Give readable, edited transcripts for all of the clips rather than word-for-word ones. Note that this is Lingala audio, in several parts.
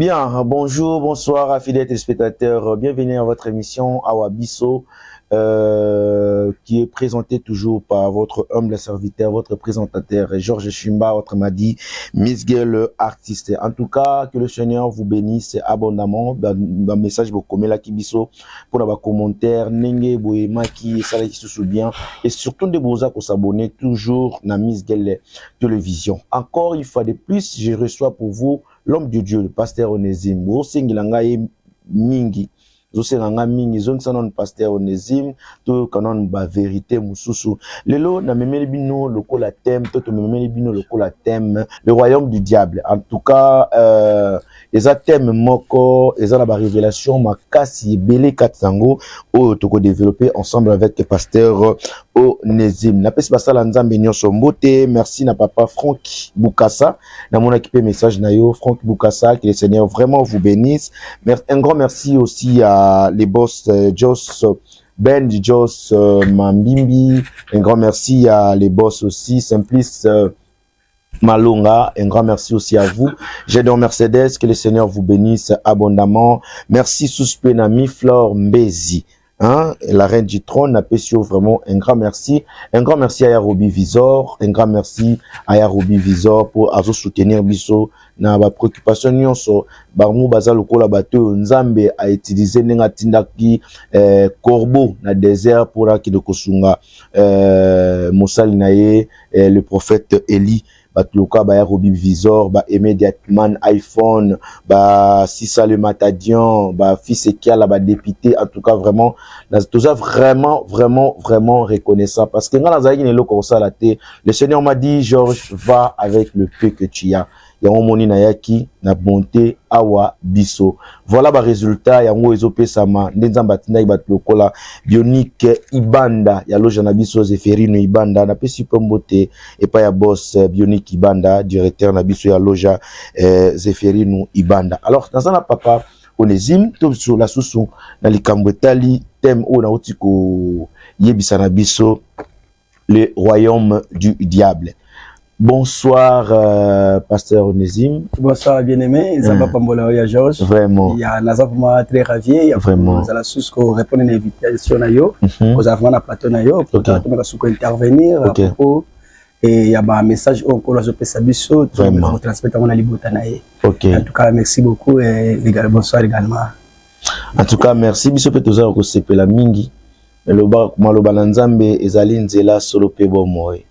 Bien, bonjour, bonsoir, fidèles téléspectateurs. Bienvenue à votre émission Awa Biso, qui est présentée toujours par votre humble serviteur, votre présentateur Georges Chimba, autrement dit, Miss Girl artiste. En tout cas, que le Seigneur vous bénisse abondamment. Dans le message, vous biso pour ba commentaire, ndenge boyemaki, esalaki susu bien. Et surtout, de boza s'abonner toujours na Miss Girl Télévision. Encore une fois de plus, je reçois pour vous l'homme de Dieu, le pasteur Onésime. Bosengela ngai mingi, ozosenga nga mingi, ezongisa nanu pasteur Onésime, toyoka nanu bavérité mosusu. Lelo namemeli bino lokola thème, to tomemeli bino lokola thème, le royaume du diable. En tout cas, eza thème moko eza na barévélation makasi ebele kati yango oyo tokodévelopper ensemble avec pasteur Onésime. Napesi basala Nzambe nyonso mbote. Merci na papa Frank Bukasa, namonaki mpe message na yo, Frank Bukasa. Que le Seigneur vraiment vous bénisse. Un grand merci aussi à les boss Jos Ben Jos Mambimbi. Un grand merci à les boss aussi Simplice Malonga, un grand merci aussi à vous. J'adore Mercedes, que le Seigneur vous bénisse abondamment. Merci Souspenami Flore Mbezi. Hein, la reine du trône, napesi vraiment un grand merci. Un grand merci à Yarobi Visor, un grand merci à Yarobi Visor pour azo soutenir biso na ba préoccupation nyonso. Bango baza lokola bato oyo Nzambe a utilisé ndenge atindaki corbeau na désert pour akende kosunga mosali na ye, le prophète Eli. Bato lokola baya Robi Visor, ba Immediatman iPhone, basisa le Matadian, bafils Ekiala, badéputé. En tout cas, vraiment toza vraiment, vraiment, vraiment reconnaissant, parce que nga nazalaki na eloko kosala te. Le Seigneur m'a dit: «Georges, va avec le peu que tu as.» Yango moni nayaki na bonté awa biso. Voilà barésultat yango ezopesama nde Nzambe atindaki bato lokola Bionike Ibanda ya loge na biso Zeferino Ibanda. Napesi mpe mbote epai ya boss Bionike Ibanda, directeur na biso ya loja Zeferino Ibanda. Alors, naza na papa Onésime, tosola susu na likambo etali thème oyo nauti koyebisa na biso, le royaume du diable. Bonsoir, pasteur Onésime. Bonsoir, bien-aimé. Nzambe apambola ya Georges. Vraiment. Ya naza vraiment très ravi. Ya Vraiment. Zala sus ko répondre na invitation na yo. Kozala vraiment na plateau na yo pour tomeka suko intervenir à propos et ya ba message oyo Nkolo azopesa biso, Vraiment. transmettre yango na libota na ye. En tout cas, merci beaucoup et bonsoir également. En tout cas, merci. Biso mpe toza kosepela mingi. Maloba na Nzambe ezali nzela, solo mpe bomoi.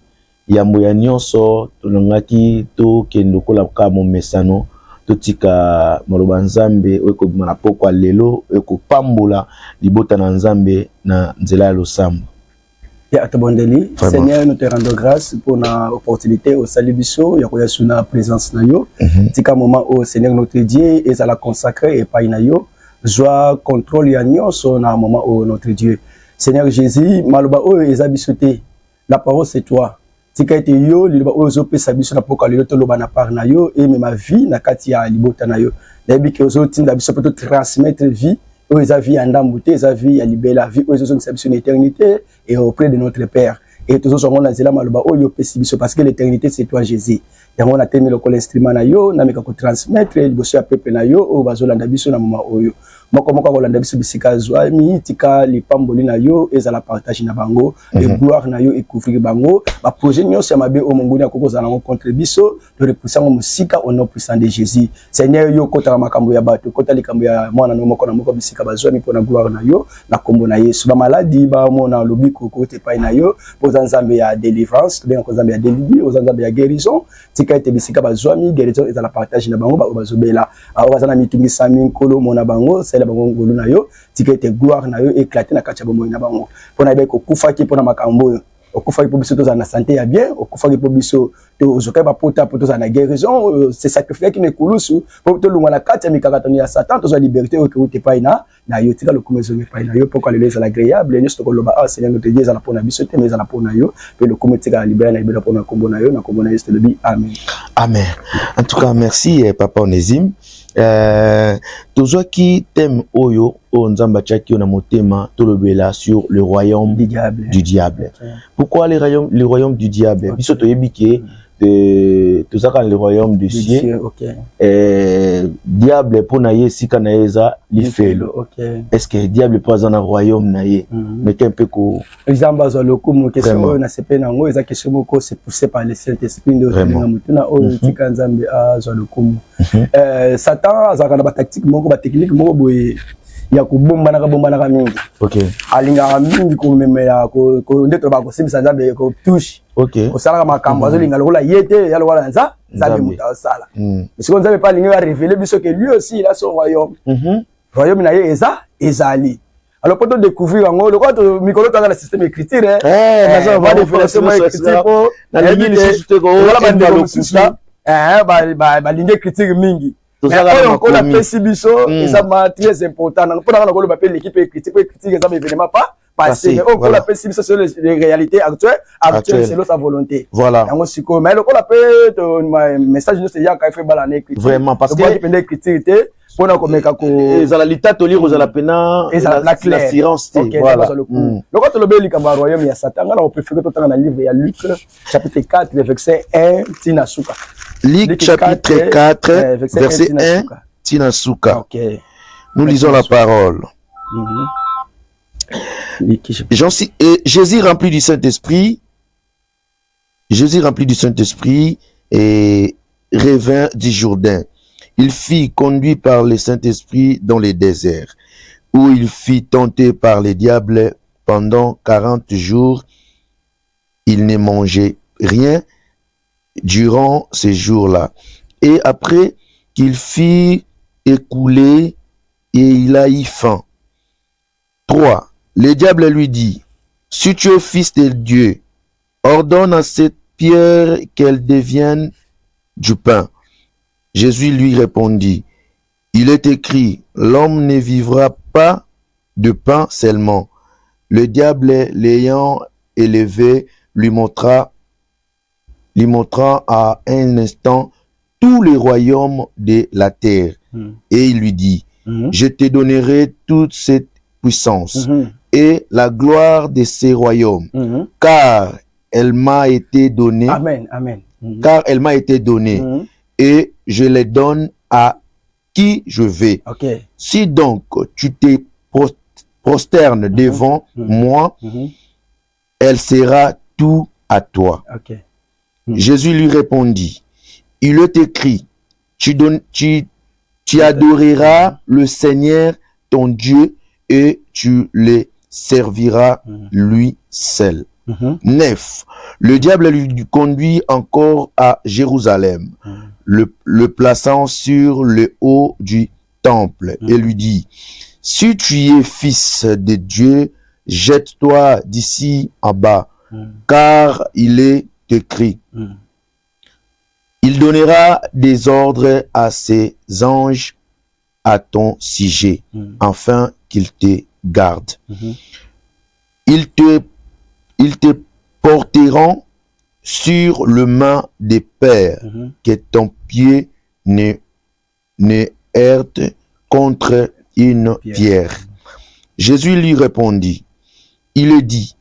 Yambo ya nyonso, tolongaki tokende lokola kaka momesano, totika maloba Nzambe oyo ekobima na pokwa lelo, oyo ekopambola libota na Nzambe na nzela ya losambo. Ya tobondeli. Vraiment. Seigneur, nous te rendons grâce pour na opportunité osali biso ya koya su na présence na yo. Tika moment oyo, Seigneur notre Dieu, ezala consacré epai na yo. Zwa contrôle ya nyonso na moment oyo, notre Dieu. Seigneur Jésus, maloba oyo eza biso te, la parole, c'est toi. Tika ete yo liloba oyo ozopesa biso na poka lelo, toloba na part na yo, emema vie na kati ya libota na yo. Nayebi ke ozotinda biso mpo totransmettre vie oyo eza vie ya ndambu te, eza vie ya libela, vie oyo ezozongisa biso na éternité et auprès de notre Père. Et tozozwa yango na nzela maloba oyo opesi biso, parce que l'éternité, c'est toi, Jésus. Yango natemi lokola instrument na yo, nameka kotransmettre liboso ya peuple na yo oyo bazolanda biso na moma oyo. Moko moko akolanda biso bisika azwami, tika lipamboli na yo ezala partage na bango et gloire na yo ekouvrir bango. Baprojet nyonso ya mabe oyo monguni akoki kozala yango contre biso, torepousser yango mosika au nom puissant de Jésus. Seigneur, yo okotaka makambo ya bato, okota likambo ya mwana no moko na moko bisika bazwami mpo na gloire na yo, na nkombo na Yesu. Bamaladi bamona lobiko kokota epai na yo, mpo oza Nzambe ya délivrance, tobengaka Nzambe ya délivre, oza Nzambe ya guérison. Tika ete bisika bazwami, guérison ezala partage na bango. Baoyo bazobela, oyo baza na mitungisami, Nkolo mona bango, salela bango ngolu na yo. Tika ete gloire na yo éclate na kati ya bomoi na bango, mpo na yeba kokufaki mpo na makambo oyo. Okufaki mpo biso tozala na santé ya bien, okufaki mpo biso ozokaki bapota mpo tozala na guérison, se sacrifiaki na ekulusu mpo tolongwa na kati ya mikakatano ya Satan, tozwa liberté oyo ekeuta epai na yo. Tika lokumu ezongi epai na yo. Mpo lelo ezala agréable. Nyonso tokoloba awa, Seigneur notre Dieu, ezala mpo na biso te, mais ezala mpo na yo. Mpe lokumu etikala libela na libela mpo na nkombo na yo. Na nkombo na Yesu tolobi amen. Amen. En tout cas, merci, papa Onésime. Tozwaki thème oyo Nzambe atiaki yo na motema tolobela sur le royaume du diable. Du diable. Pourquoi le royaume du diable? Biso toyebi ke tozaka le royaume du Du ciel. Dieu, ok. Eh, diable Diable mpo na ye, esika na ye eza lifelo. Est ce que diable mpo aza na royaume na ye? Meke mpe ko Nzambe azwa lokumu. Question oyo nasepeli na yango, eza question moko, c'est poussé par le Saint Esprit nde otolinga motuna oyo. Tika Nzambe azwa lokumu. Satan azalaka na batactique moko, batechnique moko boye ya kobombanaka bombanaka mingi. Alingaka mingi komemela nde tolobaka kosimbisa Nzambe kotouche, kosalaka makambo. Azolinga lokola ye te, ya lokola Nzambe moto azosala. Sikoyo Nzambe mpe alingi arévéler biso que lui aussi, il a son royaume. Royaume na ye eza, ezali. Alors po todécouvrir yango, lokola mikolo toza na système écriture, nalingi lisusu te. Bandeko mosusu balingi écriture mingi, oyo Nkolo apesi biso eza ma très important. Mpo nanga nakoloba mpe l'équipe écriture, po écriture eza baévénement pas passé, mais oyo Nkolo apesi biso sur les réalités actuelles selon sa volonté. Yango sikoyo, mais lokola mpe message nyonso eyaka, efo ebala na écriture. Vraiment, parce que mpenda écriture te mpona komeka ko Ezala litatoli, kozala pena na assurance te, voilà. Lokola tolobi likambo ya royaume ya Satan, nga na kopréférer totanga na livre ya Luc chapitre 4, verset 1 tina suka. Luc chapitre 4, verset 1 tina suka. Nous lisons la parole. Jean, et Jésus rempli du Saint-Esprit, Jésus rempli du Saint-Esprit et revint du Jourdain. Il fut conduit par le Saint-Esprit dans les déserts, où il fut tenté par les diables pendant 40 jours. Il ne mangeait rien durant ces jours-là. Et après qu'il fut écoulé, et il a eu faim. 3. Le diable lui dit, «Si tu es fils de Dieu, ordonne à cette pierre qu'elle devienne du pain.» Jésus lui répondit, «Il est écrit, l'homme ne vivra pas de pain seulement.» Le diable, l'ayant élevé, lui montra à un instant tous les royaumes de la terre. Et il lui dit, «Je te donnerai toute cette puissance et la gloire de ces royaumes, car elle m'a été donnée.» Amen, amen. Car elle m'a été donnée et je les donne à qui je vais. Si donc tu te prosternes devant moi, elle sera tout à toi. Jésus lui répondit, «Il est écrit, tu adoreras le Seigneur ton Dieu et tu le serviras lui seul.» 9. Le diable lui conduit encore à Jérusalem, le plaçant sur le haut du temple et lui dit, «Si tu es fils de Dieu, jette-toi d'ici en bas, car il est écrit, Il donnera des ordres à ses anges à ton sujet, afin qu'ils te gardent. Ils te porteront sur le main de peur que ton pied ne heurte contre une Pierre. Pierre.» Jésus lui répondit, «Il est dit,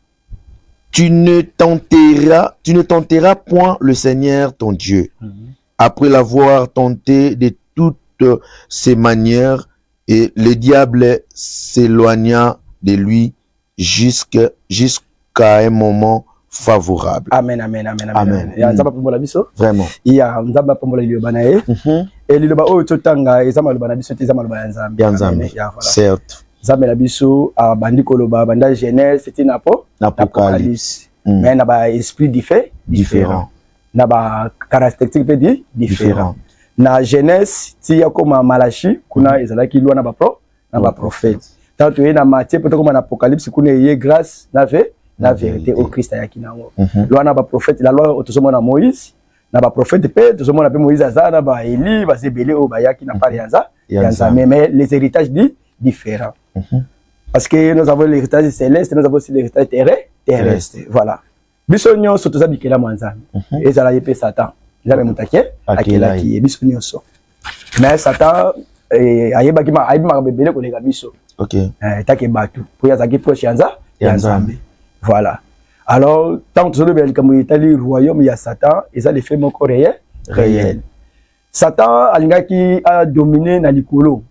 tu ne tenteras point le Seigneur ton Dieu.» Après l'avoir tenté de toutes ces manières, et le diable s'éloigna de lui jusqu'à un moment favorable. Amen, amen, amen, amen. Amen. Ya Nzambe apambola biso. Vraiment. Ya Nzambe apambola liloba na ye. E liloba oyo totanga eza maloba na biso te, eza maloba ya Nzambe. Ya Nzambe. Amen. Ya, voilà. Certes. Nzambe na biso abandi koloba banda Genèse ti na po Apocalypse. Mais na ba esprit Différent. différent, na ba caractéristique mpe différent. Différent. Na Genèse ti ya koma Malachi kuna, ezalaki loi na baprophète. Ntango toye na Matthieu mpo tokoma na Apocalypse, kuna eye grâce na Na vérité vérité. oyo Christ ayaki nango. Loi na baprophète, la loi oyo tozomona Moïse na baprophète, mpe tozomona mpe Moïse aza na baeli, baza ebele oyo bayaki na part ya Ya ya Nzambe, mais les héritages différents, parce que nous avons l'héritage céleste, nous avons aussi l'héritage terrestre. Voilà, biso nyonso toza bikelamu ya Nzambe. Ezala ye mpe Satan, Nzambe moto ake akelaki ye, biso nyonso. Mais Satan ayebaki ayebi makambo ebele koleka biso. Etake bato po ye azalaki proche ya Ya ya Nzambe. Nzambe. Voilà. Alors ntango tozolobela likambo etali royaume ya Satan, eza l'effet moko réel. Réel. Satan alingaki adomine na likolo,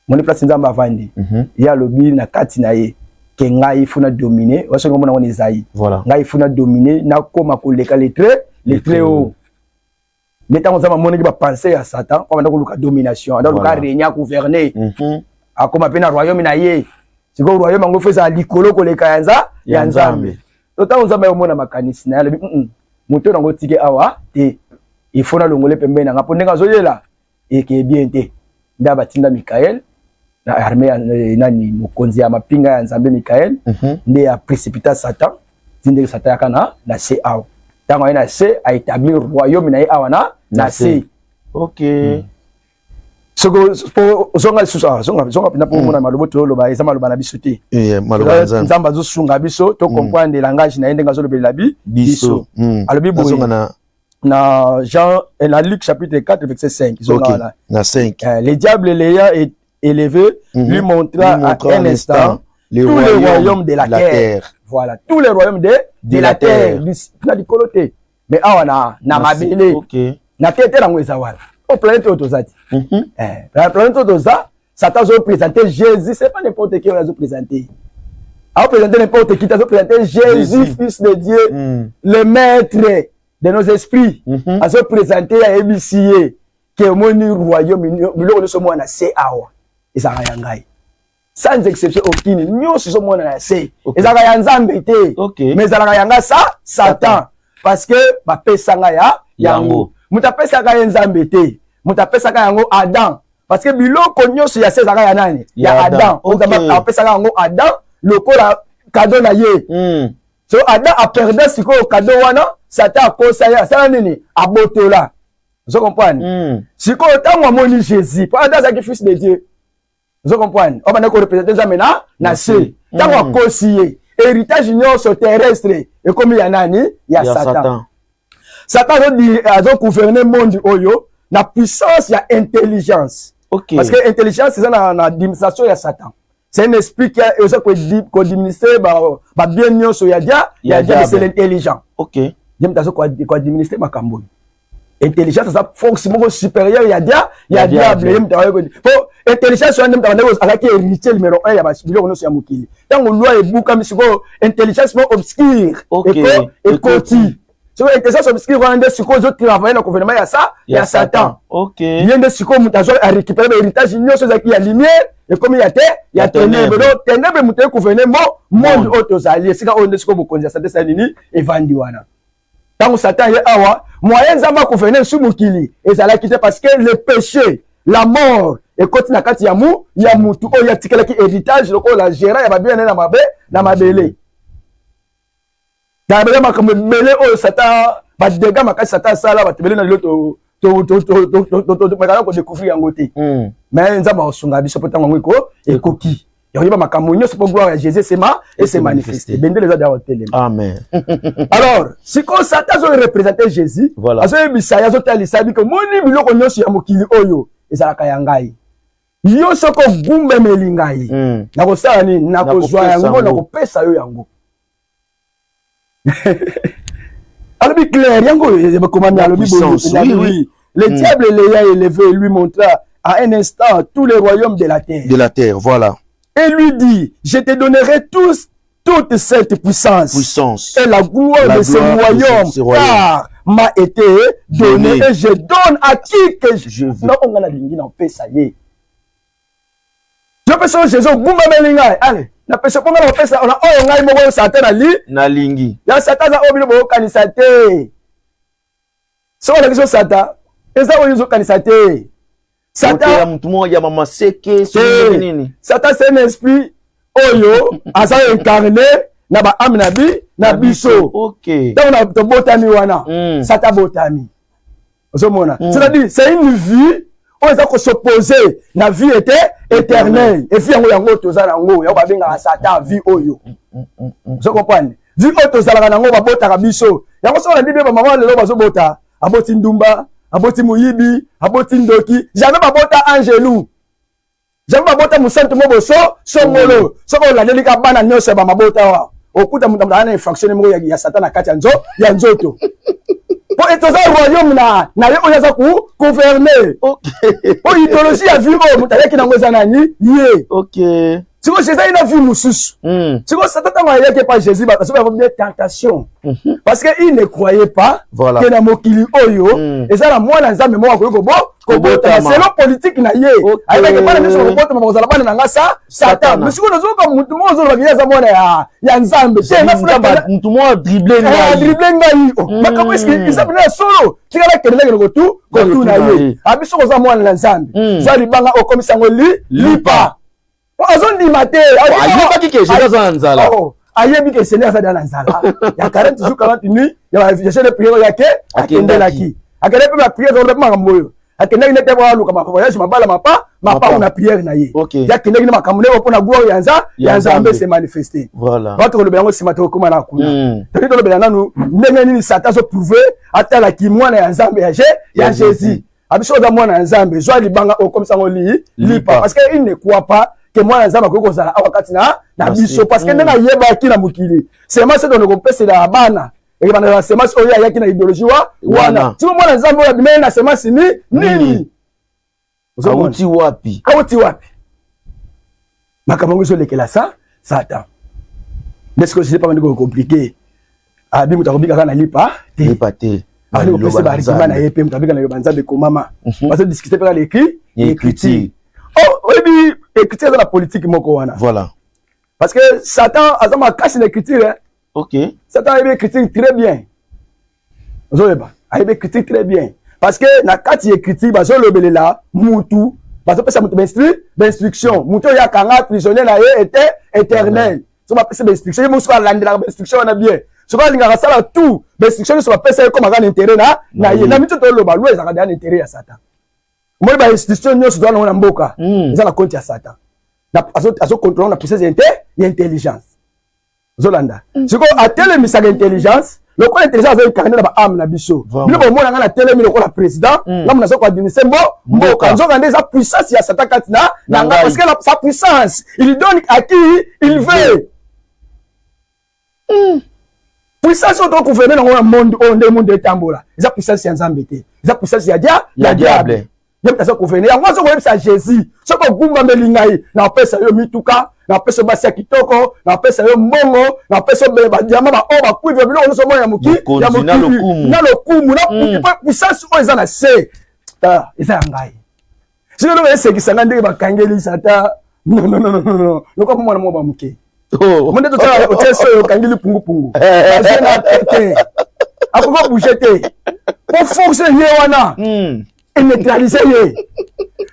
moni place Nzambe avandi. Ye alobi na kati na ye ke ngai faut na domine, wasoki omona ngo na Esaïe. Ngai faut na domine, nakóma koleka le très haut. Nde ntango Nzambe amonaki bapensées ya Satan, po abanda koluka domination, anda koluka régner, agouverner, akóma mpe na royaume na ye. Sikoyo royaume yango faut ezala likolo koleka ya Nzambe. To ntango Nzambe ayomona makanisi na ye, alobi: "Moto nango tike awa te, il faut nalongole pembeni na nga, mpo ndenge azoyela eke bien te." Nde batinda Mikael na armée ya nani, mokonzi ya mapinga ya Nzambe Mikael. Nde aprécipita Satan ti ndenge Satan yaka na se awa. Ntango aye na se, aétablir royaume na ye awa na se. Soki po ozonga lisusu awa, zonga, zonga mpenza, mpo omona maloba toloba eza maloba na biso te. Maloba ya Nzambe. Nzambe azosunga biso to comprendre langage na ye, ndenge azolobelela biso. Alobi boye Nazonga na na Jean, na Luc chapitre 4 verset 5. Zonga wana. Na 5. Le diable l'ayant élevé, lui montra, lui montra à un instant les tous les royaumes royaumes de la terre. Voilà, tous les royaumes de de la la terre. Terre. Na likolo te, mais awa na mabele. Na te te nango eza wana o planète oyo toza ti. Na planète oyo toza, Satan azoprésente Jésus. C'est pas n'importe qui oyo azoprésente, azoprésente n'importe qui te, azoprésente Jésus, Jésus. Fils de Dieu, le maître de nos esprits. Azoprésente, ayebisi ye ke omoni royaume, biloko nyonso omona na se awa ezalaka ya ngai, sans exception aucune. Nyonso ezomona na se ezalaka ya Nzambe te, mais ezalaka ya nga sa Satan, parce que bapesanga ya yango. Yango. Moto apesaka ye Nzambe te, moto apesaka yango Adam, parce que biloko nyonso ya se ezalaka ya nani? Ya Ya Adam. Adam. Nzambe apesaka yango Adam lokola cadeau na ye. So Adam aperde sikoyo cadeau wana, Satan akosa ye, asala nini? Abotola. Ozo comprendre? Sikoyo ntango amoni Jésus, po Adam azalaki fils de Dieu, ozo comprendre, oyo banda koreprésente Nzambe na se. Ntango akosi ye, héritage nyonso terrestre ekomi ya nani? Ya Ya Satan. Satan. Satan azogouverne monde oyo na puissance ya intelligence. Parce que intelligence eza na administration ya Satan. C'est un esprit qui eza koadministre babien nyonso ya Ya diable. C'est diable. l'intelligent. Ye moto azo koadministre makambo oyo. Intelligence aza force moko supérieure ya Ya diable. diable. Ye moto po intelligence wana nde moto abandaki, azalaki héritier numéro 1 ya biloko nyonso ya mokili. Ntango loi ebukami, sikoyo intelligence moko obscure ekoti. Sikoyo intelligence obscure wana nde sikoyo ezotravaille na gouvernement ya Satan. Ye nde sikoyo moto azo arécupéré bahéritage nyonso ezalaki ya lumière, ekomi ya te ya Ya ténèbre. ténèbre. Donc ténèbre moto egouverne mo monde Monde. oyo tozali. Esika oyo nde sikoyo bokonzi ya Satan esali nini? Evandi wana. Ntango Satan ye awa, moyen Nzambe agouverne nsu mokili ezalaki te, parce que le péché, la mort ekoti na kati ya mutu oyo atikalaki héritage lokola gérant ya babien na mabe na mabele. Na mabele, makambo ebele oyo Satan, badégâts makasi Satan asala bato ebele na lelo, tomekaka kodécouvrir yango te. Mais Nzambe akosunga biso, mpo ntango yango ekoki ya koyeba makambo nyonso, mpo gloire ya Jésus ese manifeste. Bendele eza deya kotelema. Amen. Alors sikoyo Satan azoreprésente Jésus. Azoyebisa ye, azotalisa biko: moni biloko nyonso ya mokili oyo ezalaka ya ngai. Yo soki ogumbemeli ngai, nakosala nini? Nakozwa Nakopesa yango, yango. Nakopesa yo yango. Alobi clair, yango oyo ekomami, La alobi boye, puissance, oui, oui. Le diable l'ayant élevé lui montra à un instant tous les royaumes de la terre De la terre, voilà. et lui dit: je te donnerai toute cette puissance Puissance. et la gloire La de ce gloire de royaume, ce royaume. car m'a été donné Donné. et je donne à qui que je Je veux. Na oyo ngai nalingi, na opesa ye. Jopesa oyo Jésus ogumbameli ngai, ale napesa, mpo ngai napesa na oyo ngai moko Satan nali Nalingi. Ya Satan aza oyo bino boyokanisa te. Soki olakisi o Satan eza oyo ozokanisa te. Moto ya Satan mutu moko ya mama seke soki te. nini. Satan, c'est un esprit oyo aza incarné na baâme na biso. Ntango tobotami wana, Satan botami, ozomona. C'est-à-dire, c'est une vie oyo eza kos'opposer na vie ete éternelle. Evi yango, yango toza nango, yango babengaka Satan. Vie oyo, ozo comprendre, vie oyo tozalaka nango, babotaka biso yango. Soki olandi bie, bamama lelo bazobota, aboti ndumba, aboti moyibi, aboti ndoki. Jamais babota angelu, jamais babota mosantu mo boso songolo. Soki olandeli ka bana nyonso ya bamabota wa, okuta moto aza na infraction moko ya Satan na kati ya nzoto. Po toza royaume na ye oyo aza ku gouverner. Po idéologie ya vie oyo moto ayaki nango eza nani? Ye. Sikoyo Jésus aye na vie mosusu. Sikoyo Satan, ntango ayaki epa Jésus, bato bakomi tentation, parce que il ne croyait pas que na mokili oyo eza na mwana Nzambe moko akoki kobotama selon politique na ye. Ayebaki bana nyonso bakobotama bakozala bana na nga sa Satan. Mais sikoyo nazoyoka motu moko ozolobaki ye aza mwana ya Nzambe te. Motu moko adribler ngai. Adribler ngai. Makambo eske eza pena ya solo? Tikala kende, ndenge kotuna ye. Abi soki oza mwana na Nzambe, zwa libanga, okomisa yango lipa. Azondima te. Ayebaki ke Jésus aza na nzala. Ayebi ke Seigneur aza na nzala ya 40 jours 40 nuits ya jeûne de prière yake akendelaki. Akende mpe baprière, mpe makambo oyo akendaki nete po aluka voyage, mabala, mapa mapango na prière na ye. Akendaki na makambo ndenge mpona gloire ya Nzambe se manifeste. Bato kolobela yango nsima, tokokóma na kuna. Toki tolobela nanu ndenge nini Satan azoprouver, atalaki mwana ya Nzambe ya Jésus. Abiso oza mwana ya Nzambe, zwa libanga, okomisa yango lipa, parce que il ne croit pas ke mwana Nzambe akoki kozala awa kati na biso, parce que ndenge ayebaki na mokili, semence oyo kopesela bana ekebanda na semence oyo ayaki na idéologie wa wana. Tiko mwana Nzambe oyo abimeli na semence ni nini? Awuti wapi? Awuti wapi? Makambo yango ezolekela sa Satan nde sikoyo Jésus pamba ndeko compliqué. Abi moto akobika kaka na lipa te. Lipa te. Abandi kopesa baargument na ye mpe moto abika na liloba Nzambe ekomama. Bazodiscuter mpe kaka l'écrit, l'écriture. Oh, oyebi écriture eza na politique moko wana. Parce que Satan aza makasi na écriture, hein. Satan ayebi écriture très bien. Ozoyeba, ayebi écriture très bien, parce que na kati ya écriture bazolobelela mutu, bazopesa mutu bainstruction. Mutu oyo akanga prisonnier na ye ete éternel. So bapesa bainstruction, ye mosuku alandelaka bainstruction wana bien. Soki alingaka asala tout, bainstruction nyonso bapesa ye komaka na intérêt na ye. Na mito toloba loi ezalaka deya na intérêt ya Satan. Omoni bainstitution nyonso toza nango na mboka eza na compte ya Satan. Azocontrôle na puissance ya intelligence. Ozolanda, sikoyo atelemisaka intelligence lokola intelligence azoincarner na baâme na biso. Bino bomona ngai natelemi lokola président, ngai naza koadministrer mboka, nzoka nde eza puissance ya Satan kati na ngai, parce que sa puissance, il donne à qui il veut. Puissance oyo togouverne nango na monde oyo, nde monde etambola, eza puissance ya Nzambe te, eza puissance ya diable. Ye moto aza gouverne yango. Aza koyebisa Jésus: soki ogumbameli ngai, napesa yo mituka, napesa yo basi ya kitoko, napesa yo mbongo, napesa yo badiamant, baor, bacuivre, biloko nyonso omona ya mokili na lokumu na puissance oyo eza na se, eza ya ngai. Soki eloko esekisa ngai, ndenge bakangeli Satan, non, non, non, non, lokola mwana moko bamoke monde totia, otie soyo, okangi lipungupungu, azwi na te, akoki bouger te, po force ye wana eneutraliser ye.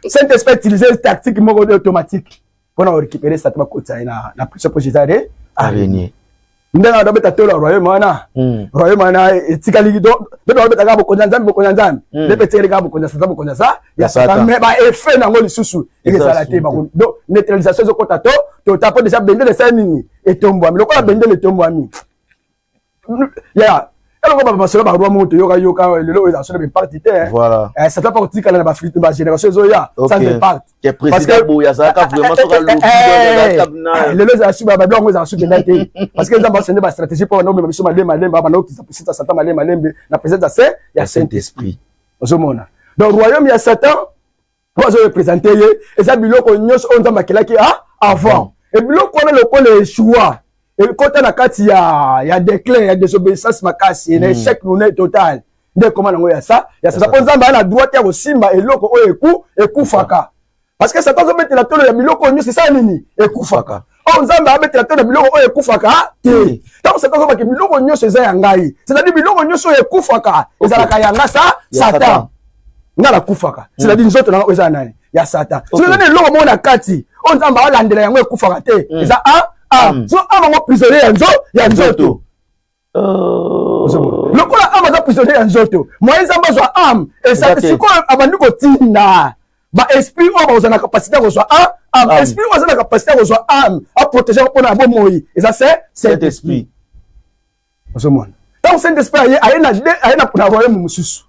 Saint Esprit utiliser tactique moko de automatique mpona korécupérer Satan, bakotisa ye na prison po Jésus are arégner. Ndenge adobeta tolo ya royaume wana, royaume wana etikali nde babeta kaka bokonzi ya Nzambe, bokonzi ya Nzambe nde mpe etikali kaka bokonzi ya Satan, bokonzi ya Satan. Mais baeffet nango lisusu ekezala te. Donc neutralisation ezokɔta to tota, mpo déjà bendele esali nini? Etombwami. Lokola bendele etombwami ya eloko, bamasolo baroi moko toyoka yoka lelo oyo ezala solo baimpact te. Satan mpa kotikala na bagénération ezoya sans impact. Lelo ezala su babiloko yango ezala su mpenza te, parce que Nzambe asende bastratégie mpo banda omema biso malembe malembe, banda okisa puissance ya Satan malembe malembe na présence ya Saint Esprit. Ozomona, donc royaume ya Satan po azoreprésenter ye eza biloko nyonso oyo Nzambe akelaki avant. E biloko wana lokola échoua, ekota na kati ya déclin, ya désobéissance makasi, na échec nune total, nde ekoma nango ya Satan, mpo Nzambe aya na droit te ya kosimba eloko oyo ekufaka, parce que Satan azobetela tolo ya biloko oyo nyonso esala nini? Ekufaka. Oyo Nzambe abetela tolo ya biloko oyo ekufaka te. Ntango Satan azobaki biloko nyonso eza ya ngai, c'est-à-dire biloko nyonso oyo ekufaka ezalaka ya nga sa Satan. Nga nakufaka, c'est-à-dire nzoto nanga oyo eza nani? Ya Satan. Soki eza na eloko moko na kati oyo Nzambe alandela yango ekufaka te, eza a âme. So âme yango prisonnier ya nzoto. Lokola âme aza prisonnier ya nzoto, moye Nzambe azwa âme eza te. Sikoyo abandi kotinda baesprit oyo bakozala na capacité ya kozwa âme. Esprit oyo aza na capacité ya kozwa âme, aprotéger mpona ya bomoi, eza Saint Esprit. Ozomona, ntango Saint Esprit aye, aye na royaume mosusu.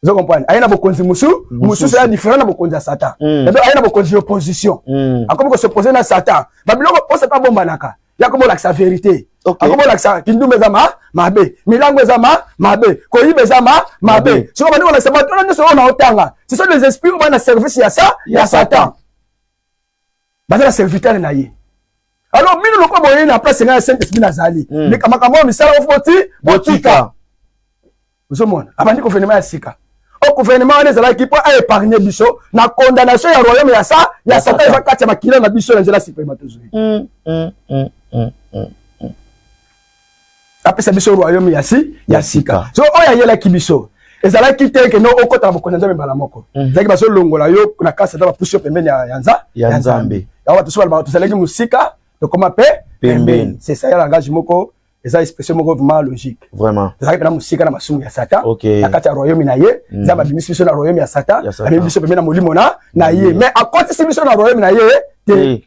Ozo comprendre, aye na bokonzi mosusu ya différent na bokonzi ya Satan. Aye na bokonzi ya opposition, akomi kos'opposer na Satan. Babiloko po Satan abombanaka, ya komi olakisa vérité, akomi olakisa kindumba eza mabe, milango eza ma mabe, koyiba eza ma mabe. Sikoyo bandi kolakisa bato wana nyonso oyo na otanga, ce sont des esprits oyo bana service ya sa ya Satan, baza na serviteur na ye. Alors bino lokola boyei na place ngai ya Saint Esprit nazali, leka makambo oyo misala oyo boti botika. Ozomona, abandi gouvernement ya sika. O gouvernement wana ezalaki mpo aépargne biso na condamnation ya royaume ya sa ya Satan, eza kati ya makila na biso na nzela spermatozoïde. Apesa biso royaume ya si ya sika. So oyo ayelaki biso ezalaki te ke no okota na bokonzi ya Nzambe mbala moko. Ezalaki bazolongola yo na kasi ata bapusi yo pembeni ya ya Nzambe. Yango bato so balobaka tozalaki mosika, tokoma mpe pembeni. C'est ça, ya langage moko, eza expression moko vraiment logique. Tozalaki mpena mosika na masumu ya Satan, na kati ya royaume na ye. Nzambe abimisi biso na royaume ya Satan, amemi biso pembeni na molimo na ye, mais akotisi biso na royaume na ye te.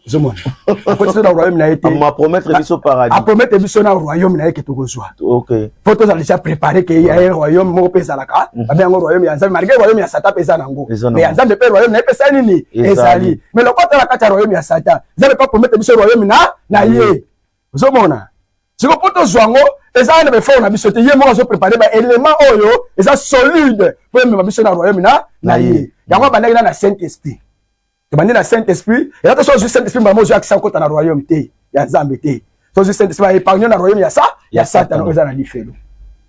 Ozomona, akotisi biso na royaume na ye te. Apromettre biso paradis. Apromettre biso na royaume na ye ke tokozwa. Po tozala déjà préparé ke ya ye royaume moko mpe ezalaka, babe yango royaume ya Nzambe, malgré royaume ya Satan mpe eza nango, mais ya Nzambe mpe royaume na ye mpe esa nini? Ezali. Mais lokola tala kati ya royaume ya Satan, Nzambe mpe apromettre biso royaume na ye. Ozomona, siko mpo tozwa yango, eza na baeffort na biso te. Ye moko azoprépare baélément oyo eza solide mpo emema biso na royaume na ye. Yango abandaki na Saint Esprit. Tobandi na Saint Esprit. Eza te so ozwi Saint Esprit mbala ozwi akisa okota na royaume te ya Nzambe te. So ozwi Saint Esprit, baépargne na royaume ya Satan oyo eza na lifelo.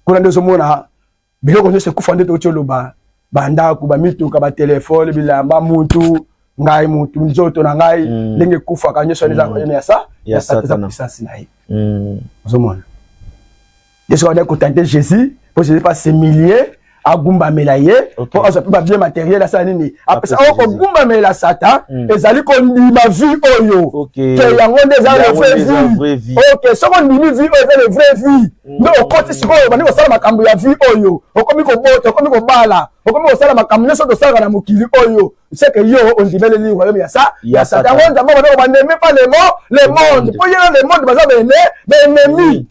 Kuna nde ozomona biloko nyonso ekufa, nde touti oloba: bandako, bamituka, batelefone, bilamba, mutu, ngai mutu, nzoto na ngai, ndenge ekufaka nyonso wana eza royaume ya Satan, eza puissance na ye. Ozomona, yesu abandaki kotenter Jésus mpo Jésus mpe as'humilie, agumbamela ye mpo azwa mpe babien matériel. Asala nini? Apesa. Oyo kogumbamela Satan ezali kondima vie oyo ke yango nde eza le vrai vie. Ok, soki ondimi vie oyo eza le vrai vie, nde okoti sikoyo, obandi kosala makambo ya vie oyo, okomi kobota, okomi kobala, okomi kosala makambo nyonso tosalaka na mokili oyo, c'est que yo ondimeleli royaume ya Satan. Yango Nzambe obanda kobandeme pas le monde, mpo ye na le monde baza bene baennemi.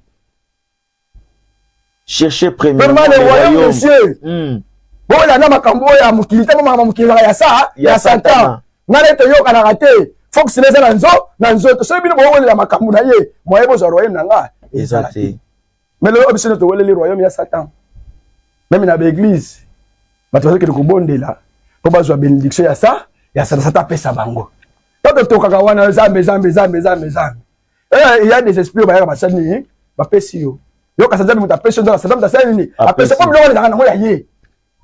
Cherchez premièrement le royaume de Dieu. Bolanda makambo oyo ya mokili te, makambo mokili ezalaka ya Satan. Ngai nde toyokanaka te, fox eza na nzoto. Soki bino bowelela makambo na ye, moye bozwa royaume na nga eza te. Mais lelo biso nde toweleli royaume ya Satan. Même na baéglise, bato bazokende kobondela mpo bazwa bénédiction ya Satan. Satan apesa bango to totokaka wana: Nzambe, Nzambe, Nzambe, Nzambe, Nzambe. Il y a des esprits oyo bayaka, basali nini? Bapesi yo. Yo kasi Nzambe moto apesi yo, Nzambe, Nzambe asali nini? Apesi po biloko wana ezalaka nango ya ye.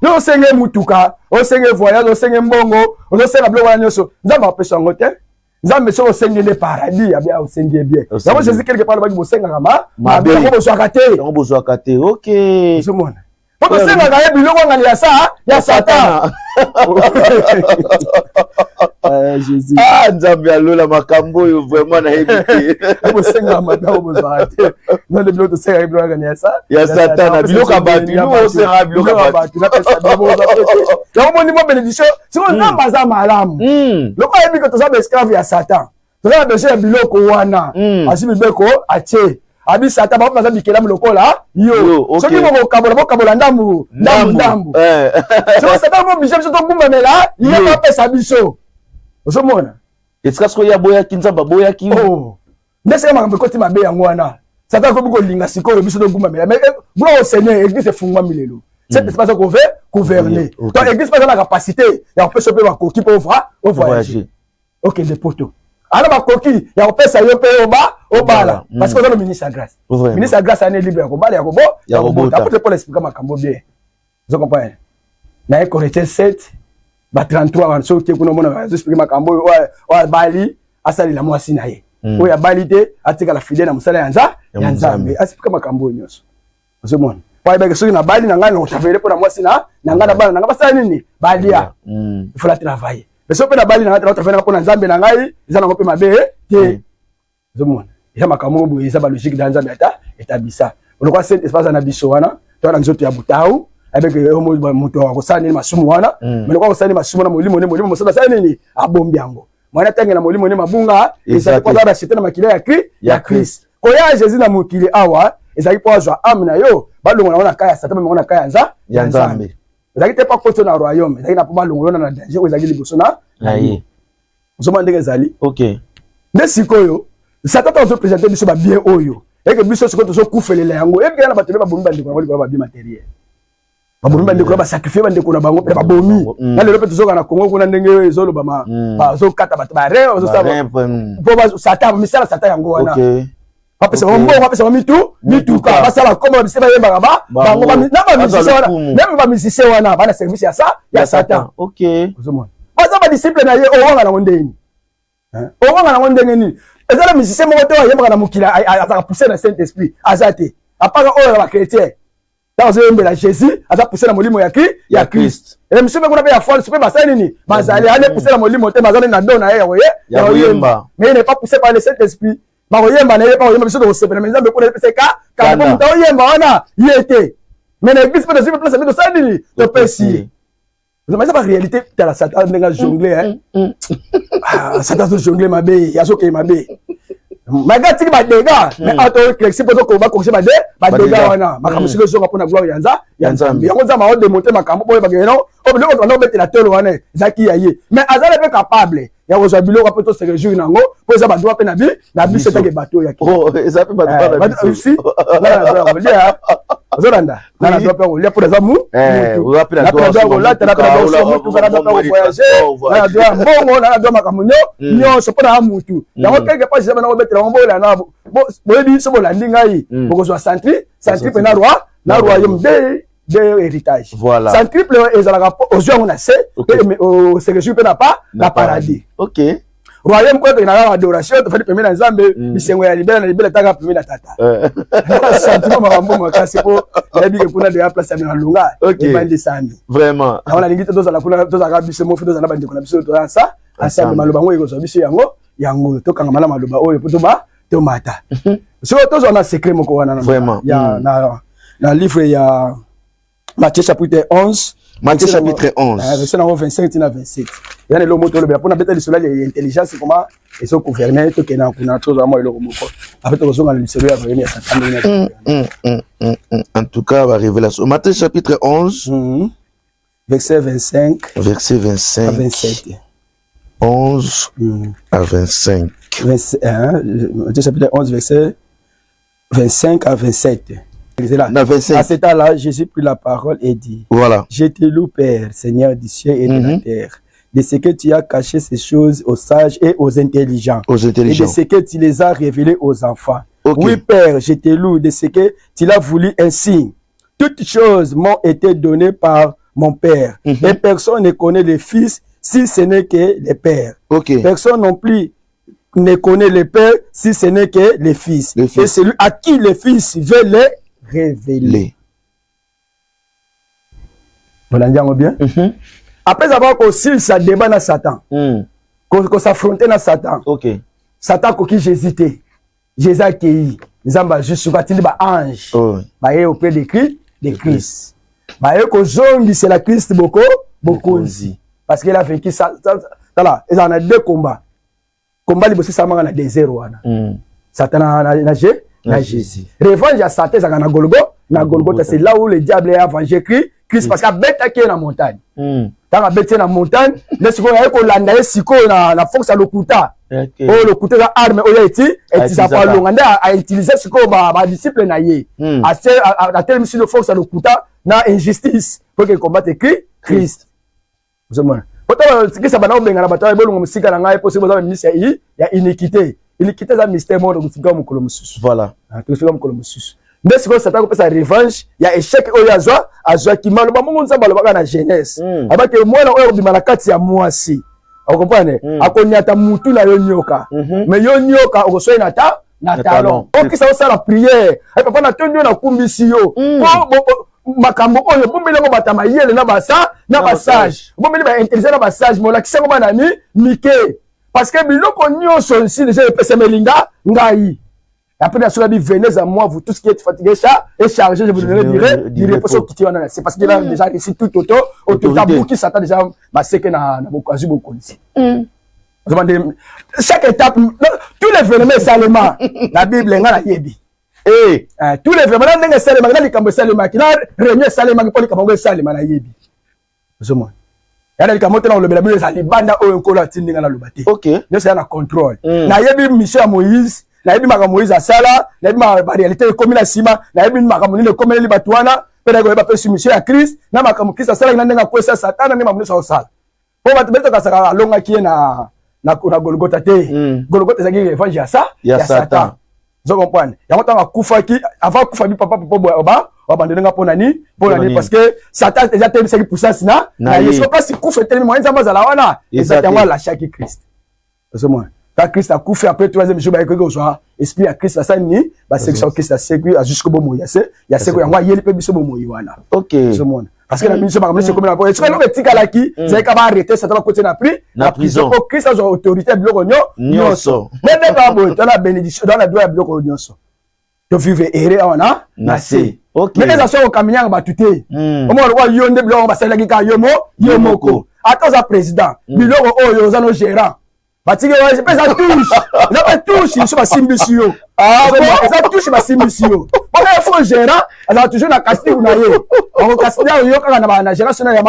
Yo osenge mutuka, osenge voyage, osenge mbongo, ozosenga biloko wana nyonso, Nzambe apesi yango te. Nzambe, soki osenge nde paradis abia, osenge ye bien. Yango Jésus quelque part alobaki: bosengaka ma mabe, yango bozwaka te. Yango bozwaka te, ok. Ozomona, po tosengaka ye biloko ngani ya Satan. Jésus, ah, Nzambe alola, makambo oyo vraiment nayebi te. Bosengaka mabe, yango bozwaka te. Nde biloko tosengaka, biloko ngani ya sa ya Satan, biloko ya bato. Osengaka biloko ya bato. Yango moni mo bénédiction. Sikoyo Nzambe aza malamu. Loko ayebi ke toza baesclave ya Satan, toza na besoin ya biloko wana, azwi mibeko, atie, abi Satan bango baza bikelamu lokola yo. Soki bokokabola, bokabola ndambu ndambu ndambu. Soki Satan boblige biso togumbamela ye, bapesa biso. Ozomona? Esika sikoyo ye aboyaki, Nzambe aboyaki. Nde sika makambo ekoti mabe. Yango wana Satan akomi kolinga sikoyo biso togumbamela. Mais gloire au Seigneur, église efungwami lelo. Saint Esprit aza gouverner. Donc église mpe aza na capacité ya kopesa mpe bakoki mpo ovoyage, okende poto. Ana bakoki ya kopesa yo mpe oba obala, parce que oza no ministre ya grâce. Ministre ya grâce ane libre ya kobala, ya kobota. Apôtre Paul expliqua makambo bien, ozo comprendre na ye Corinthiens 7 ba 33 wana. Soki otie kuna, omona azo explique makambo oyo: oyo abali asalela mwasi na ye, oyo abali te atikala fidèle na mosala ya Nzambe. Aexplique makambo oyo nyonso. Ozomona, po ayebaki soki nabali na ngai, nakotravaille mpo na mwasi na ngai na bana na ngai basala nini? Balia. Il faut la travailler. Mais soki mpe nabali na ngai, travaille nanga mpo na Nzambe na ngai, eza nango mpe mabe te. Ozomona, eza makambo moko boye, eza balogique da Nzambe ata etabisa. Olokwa Saint Esprit aza na biso wana, toza na nzoto ya butau, ayebeke moto akosala nini? Masumu wana. Mais lokwa akosala nini? Masumu na molimo ne, molimo mosala asala nini? Abombi yango. Mwana atangela molimo ne mabunga ezali mpo aza racheté na makila ya Christ. Koya Jésus na mokili awa ezalaki mpo azwa âme na yo, balongola yango na ka ya Satan, bamango na ka ya Nzambe. Ezalaki te mpo akoti na royaume, ezalaki na mpo balongola yo na danger oyo ezalaki liboso na ye. Ozomona ndenge ezali? Ok. Nde sikoyo Satan to azoprésente biso babien oyo. Eke biso sikoyo tozokufelela yango. Eke na bato babomi bandeko na bango likolo ba biens matériels, babomi bandeko na basacrifier bandeko na bango mpe babomi. Na lelo mpe tozoka na Kongo kuna, ndenge ezolobama, bazokata bato bare, bazosala mpo Satan, misala Satan yango wana. Bapesa bango mbongo, bapesa bango mituka, basala kombo, babise bayembaka bango na bamusicien wana. Même bamusicien wana bana service ya Satan. Ozomona baza badisciple na ye. Owanga nango ndenge, owanga nango ndenge nini? Eza na musicien moko te ayembaka na mokili azalaka poussé na Saint Esprit, aza te. Apaka oyo na bachrétien, ntango azoyembela Jésus, aza poussé na molimo ya Christ. Misu mpe kuna mpe ya false mpe basali nini? Bazali ale poussé na molimo te, baza nini na don na ye ya koyemba, mais il n'est pas poussé par le Saint Esprit. Bakoyemba na ye, bakoyemba, biso tokosepela, mais Nzambe kuna epesa ka kaka mpo moto aoyemba wana ye te. Mais na église mpe tozwi mpe place, mpe tosali nini? Topesi ye. Eza baréalité. Tala Satan ndenge ajongle. Satan azojongle mabe, azokeye mabe malgré atiki badégâts, mais awa toéclairci mpo bacorriger badégâts wana. Makambo soki ezonga mpona gloire ya Nzambe, yango Nzambe aodémonter makambo po oyebaka eno oyo biloko banda kobetela tolo wana ezalaki ya ye. Mais azali mpe capable ya kozwa biloko mpe tose réjouir nango, mpo eza badroit mpe na biso etake bato oyo. Eza mpe si kolia, ozolanda nga na droit mpe kolia mpo naza mutu, na droit kolata, na droit motuka, na droit mpe kovoyage, na droit ya mbongo, na droit makambo nyonso mpo na mutu. Yango quelque part eza bana kobetela yango. Bolanda, boyebi, so bolandi ngai, bokozwa centuple na roi na royaume de héritage. Voilà. Centuple ezalaka ozwi yango na se, ose réjouir mpe na paradis. Royaume oyo tokendaka kaka adoration, tofandi pembeni na Nzambe, bisengo ya libela na libela, taka pembeni na Tata. Sentiment makambo makasi, mpo nayebi ke kuna deya place ya malonga ebandisami. Vraiment. Yango nalingi te tozala kuna, tozalaka biso mofi, tozala na bandeko na biso, toza sa ensemble. Maloba yango ekozwa biso, yango tokangama na maloba oyo mpo toba tomata. Soki tozwa na secret moko wana Vraiment. Na livre ya Matthieu chapitre 11. Matthieu chapitre 11. Verset nango 25 tina 27. Eza na eloko moko tolobela mpona beta lisolo ya intelligence, comment ezogouverne. Tokende kuna, tozwa mwa eloko moko, après tokozonga na lisolo ya royaume ya Satan, ndenge En tout cas, la révélation. Matthieu chapitre 11. Verset 25. Verset 25. À 27. 11 à 25. Verset, hein, Matthieu chapitre 11, verset 25 à 27. C'est là. Na 25. À cet temps-là, Jésus prit la parole et dit: Voilà. Je te loue, Père, Seigneur du ciel et de la terre, de ce que tu as caché ces choses aux sages et aux intelligents. Aux intelligents. Et de ce que tu les as révélées aux enfants. Oui, Père, je te loue de ce que tu l'as voulu ainsi. Toutes choses m'ont été données par mon Père. Et personne ne connaît le Fils si ce n'est que le Père. Personne non plus ne connaît le Père si ce n'est que le Fils. Le Fils. Et celui à qui le Fils veut le révéler. Les. Voilà, bien. Après avoir kosilisa débat na Satan, kos'affronter na Satan. Satan akoki Jésus te. Jésus akei, Nzambe azwi suka, atindi baange. Baye auprès de Christ, de Christ. Baye kozongisela Christ boko bokonzi. Parce qu'il a vaincu ça. Tala, ezala na deux combats. Combat liboso esalamaka na désert wana. Satan na Jésus. Revanche ya Satan ezalaka na Golgo, na Golgotha, c'est là où le diable a vengé Christ, parce qu'abetaki ye na montagne. Ntango abeti ye na montagne, nde sikoyo aye kolanda ye sikoyo na force ya lokuta. Oyo lokuta eza arme oyo etisa po alonga, nde autiliser sikoyo badisciple na ye. Atelemisi no force ya lokuta na injustice po ke combattre Christ. Ozomona, po tikisa bana obengana bato oyo bolongo mosika na ngai, mpo soki boza baministre ya iniquité. Iniquité eza mystère moko, tokosika mokolo mosusu. Tokosika mokolo mosusu. Nde sikoyo Satan akopesa revanche ya échec oyo azwaki. Maloba mongo Nzambe alobaka na Genèse, abake mwana oyo akobima na kati ya mwasi, okocomprendre, akoniata mutu na yo nyoka, mais yo nyoka okoswai na talon. Okisa osala prière: "Ay Papa, natondi yo, nakumbisi yo po makambo oyo bombeli yango bato ya mayele na basage, bombeli baintelligent na basage, molakisi yango bana mi mike, parce que biloko nyonso nsi déjà epesameli nga ngai." Après, la dit: "Venez à moi, vous tous qui êtes fatigués et chargés, je vous donnerai du repos." C'est parce qu'il a déjà reçu tout autorité. Autorité. Satan déjà, c'est que na na bokonzi. Chaque étape, tous les événements esalema na Bible, nga nayebi. Tous les événements ndenge esalemaki, na likambo esalemaki, na réunion esalemaki mpo likambo yango esalema, nayebi. Ozomona, ya na likambo te na kolobela bino, eza libanda oyo Nkolo atindi nga naloba te. Nyonso eza na contrôle. Nayebi mission ya Moïse. Nayebi makambo Moïse asala, nayebi baréalité ekomi na nsima, nayebi makambo nini ekomeleli bato wana, mpe nayebi koyeba mpe soumission ya Christ na makambo Christ asalaki, na ndenge akwesa Satan, na ndenge makambo nyonso akosala. Mpo bato betokasaka alongaki ye na Golgota te. Golgota ezalaki revanche ya Satan. Ozo comprendre yango? Ntango akufaki, avant akufa, bi papa, papa, boye oba wabandeli nga mpo nani? Mpo nani? Parce que Satan eza atelebisaki puissance na ye. Soki place kufa etelemi, moyen Nzambe azala wana eza te. Yango alashaki Christ. Ozomona, ka Christ akufi, après troisième jour bayekoki kozwa esprit ya Christ, basali nini? Basekisa Christ, asekwi, azwi bomoi ya seko. Yango ayeli mpe biso bomoi wana. Ozomona, parce que na biso makambo nyonso ekomi na po soki eloko etikalaki, ezalaki ka baarrêter Satan, bakoti na pri na prison, po Christ azwa autorité ya biloko nyonso. Mais nde kaka boye, toza na bénédiction, toza na droit ya biloko nyonso, tovivre ere awa na se. Mais eza soki okaminyanga bato te, omona lokola yo nde biloko basalelaki kaka yo moko. Ata oza président, biloko oyo oza no gérant, batiki mpe eza touche, eza mpe touche so basimbisi yo, eza touche basimbisi yo. Mpona fo gérant azala toujours na casting na ye, bakokastina yo kaka na gérance na ya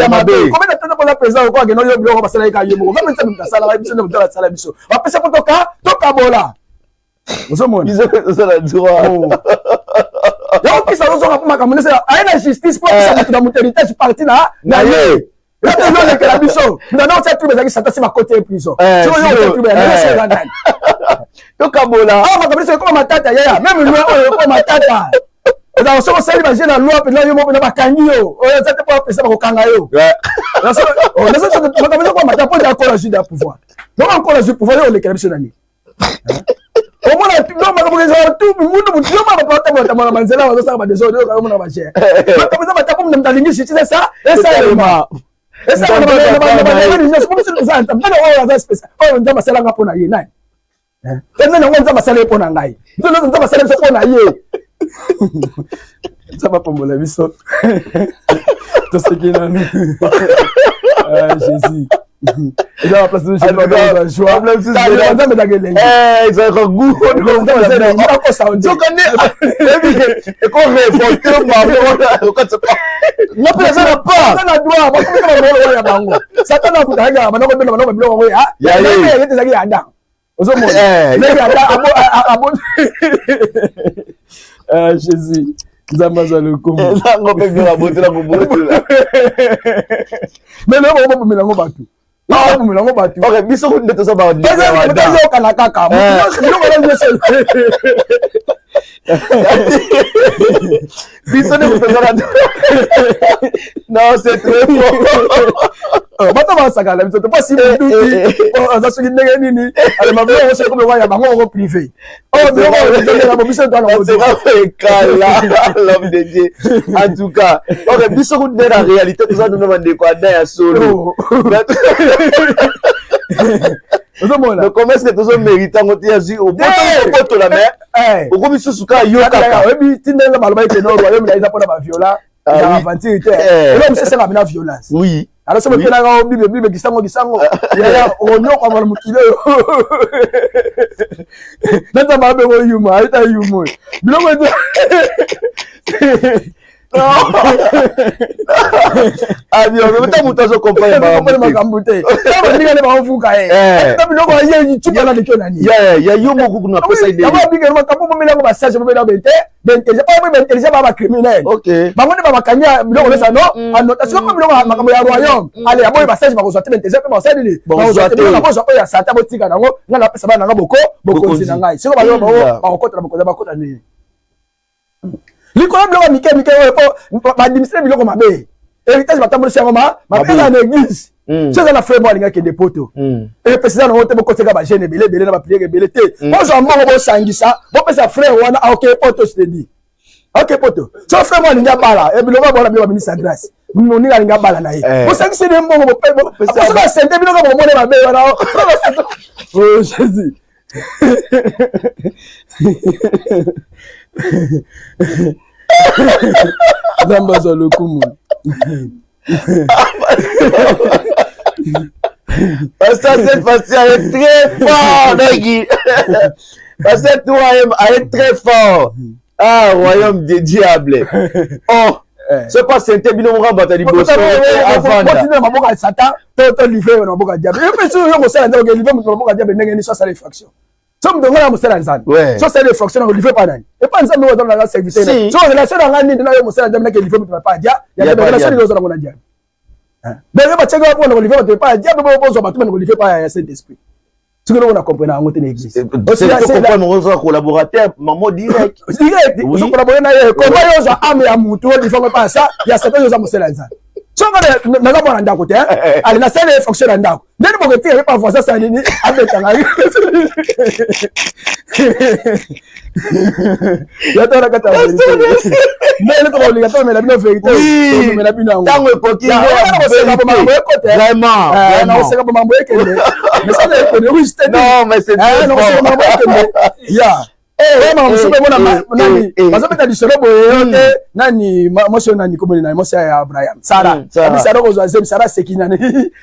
mabe. Komena tata mpoza président okoka kende oyo biloko basalaki kaka yo moko. Ngambe Nzambe moto asalaka biso, nde moto asala biso, bapesa mpo tokabola. Ozomona yango, kisa ozonga mpo makambo nyonso aye na justice mpo apesa bato na moto héritage parti na ye. Olekela biso ndana otia trouble, ezalaki Satan si bakoti ye prison. Soki oyo otia trouble ya nyonso, eza nani? Tokabola. Awa makambo nyonso ekoma matata, yaya. Même loi oyo ekoma matata. Ezala soki osali baje na loi mpenza, yo moko mpenza bakangi yo. Oyo eza te mpo apesa, bakokanga yo. Makambo ezokoma matata mpo eza akola zwi ya pouvoir. Donc akola zwi pouvoir, yo olekela biso nani? Omona donc makambo ezala tu mundu mutu yo mona bato batambola banzela, bazosala badésordre, oyo omona bagere makambo eza matata mpo moto alingi justice esa esalema esalema nyonso. Po biso toza nani oyo aza spécial, oyo Nzambe asalanga mpo na ye? Nani te? Nani yango Nzambe asala ye mpo na ngai? Biso nyonso Nzambe asala biso mpo na ye. Nzambe apambola biso. Toseki nanu. Jésus eza ba place. Nzambe ezaka elengi. Ezalaka goût, nzokande ekorévolte bango nga mpe naza na part na droit. Bakomika bango ya bango, Satan akutaka banda kobenda bango babiloko yango ya ye ezalaki ya Adam. Ozomona ndenge abo Jésus, Nzambe aza lokumu. Ezango mpe bino babotela kobotela. Mais lelo bango babomela yango bato, babomela yango bato. Ok, biso nde toza bayokana kaka biloko wana nyonso. Biso nde tozala. Non, c'est très fort. Bato basakana na biso te mpasi munduki aza soki ndenge nini, alema biloko soki biloko ya bango moko privé, oyo biloko biso. Ekala l'homme de Dieu, en tout cas. Ok, biso kutu nde na réalité toza nuna bandeko ada ya solo. Ozomona. Donc comment est-ce que tozomérite yango te? Yazwi obotola, mais okomi susu kaka yo kaka. Oyebi ntina eza baloba ete no royaume na eza mpona baviola, eza aventure te. Eloko mosusu esengaka na violence. Alors soki okelaka bible, bible kisango kisango, yaya, okonyokwama na mokili oyo. Na Nzambe abengo yuma, ayeta yuma oyo biloko ete. Ata moto azocomprendre makambo te, baninga nde baovuka ye na biloko ye cupa na lekio nani. Ya yo moko kuna apesa idée. Yango abikelo makambo bomelango, basage bomelango bente baintelligent, oyo baintelligent baa bacriminel, bango nde babakangi biloko nyonso. Ano annotation mpo biloko makambo ya royaume ale aboyi, basage bakozwa te, baintelligent mpe basali nini? Bakozwa te. Biloko bozwa oyo ya Satan, botika nango. Ngai napesa bana nanga boko bokonzi na ngai. Siko bayo bango bakokota na bokonzi, bakota nini? Likolo biloko mike mike oyo po badimisile biloko mabe, héritage batambolisi yango mabe. Eza na église, so eza na frère mo alingi akende poto, epesisa nango te. Bokoteka bajeûne ebele ebele na baprière ebele te. Bozwa mbongo, bosangisa, bopesa frère wana, aoke poto. Je te dis, aoke poto. So frère mo alingi abala, biloko bona biloko baministre ya grâce, moninga alingi abala na ye, bosangisi ne mbongo, soki asente biloko bomona mabe wana. Oh Jésus, Nzambe azwa lokumu. Pasteur, cette fois-ci, elle est très fort, Nagui. Pasteur, toi, elle est très fort. Ah, royaume des diables. Oh, c'est pas sainte bino moko bato liboso avanda na maboko ya Satan to livre na maboko ya diable. Epe soki oyo kosala nde oke livre moto na maboko ya diable, ndenge nini? So asala infraction. So moto ngai na mosala ya Nzambe, so osali infraction, na kolivre pa nani? Epa Nzambe oyo aza na serviteur. So relation na ngai nini na yo mosala ya Nzambe? Nake livre moto pa dia ya relation nini ozala ngo na diable? Donc batiaki wana mpona kolivre bato epa ya diable, bozwa bato bana kolivre pa ya Saint Esprit. Soki eloko na comprendre yango te na église. Oza collaborateur mamo direct. Direct, ozo collaborer na ye. Koma yo ozwa âme ya mutu, olivre pa sa ya Satan. Oza mosala ya Nzambe. Soki naza mwana ndako te, ale nasali fonction na ndako, ndeni bokotika ye pa voisin asala nini? Abetanga ya tala kati ya vérité. Ndenge tokolinga tomela bino vérité, tomela bino yango. Ntango ekoki. Makambo ekote. Vraiment. Nakoseka makambo ekende, mais ça ekende, oui, je te dis. Non, mais c'est Nakoseka makambo ekende ya oyo makambo mosusu emona nani bazobeta lisolo boye yo te. Nani mwasi oyo, nani komoni nani, mwasi ya Abraham, Sara. Abi Sara kozwa zemi, Sara aseki nani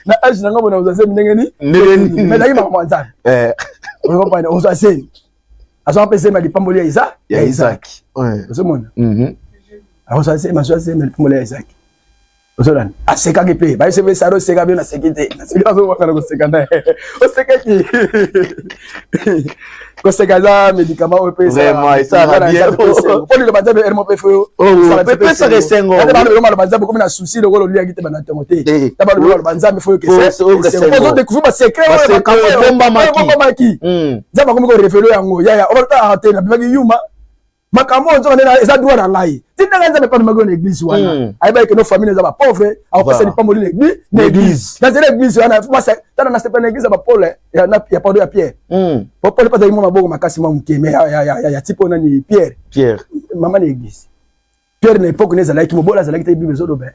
na âge na nga bona kozwa zemi ndenge ni? Mais ezalaki makambo ya Nzambe. Okomprendre, ozwa zemi, azwa mpe zemi ya lipamboli ya Isaac. Ya Isaac. Ozomona, azwa zemi, azwa zemi ya lipamboli ya Isaac. Ozolanda, asekaki mpe, bayebisi mpe Sara oseka mpe, naseki te, naseki, azowakana koseka na ye osekaki. Koseka eza médicament oyo mpe mpo liloba Nzambe ermo mpe fo Epesaka esengo. Maloba Nzambe komi na souci lokola oliaki te bana ntongo te. Ta balobi maloba Nzambe fo ozodécouvrir basecret oyo bombamaki. Nzambe akomi korévéler yango. Yaya obalota te, nabimaki yuma, makambo oyo nzoka nde eza droit na ngai. Tindanga Nzambe epa nomaki na église wana, ayebaki que no famille eza bapauvre, akopesa lipamboli na église, na nzela église wana. Tala, na sepa na église ya bapaul, ya pardon, ya Pierre. Po Paul mpe azalaki mwa maboko makasi mwa moke, mais ya tipo nani, Pierre. Pierre. Mama na église Pierre, na époque ne ezalaki mobola azalaki te, Bible ezoloba.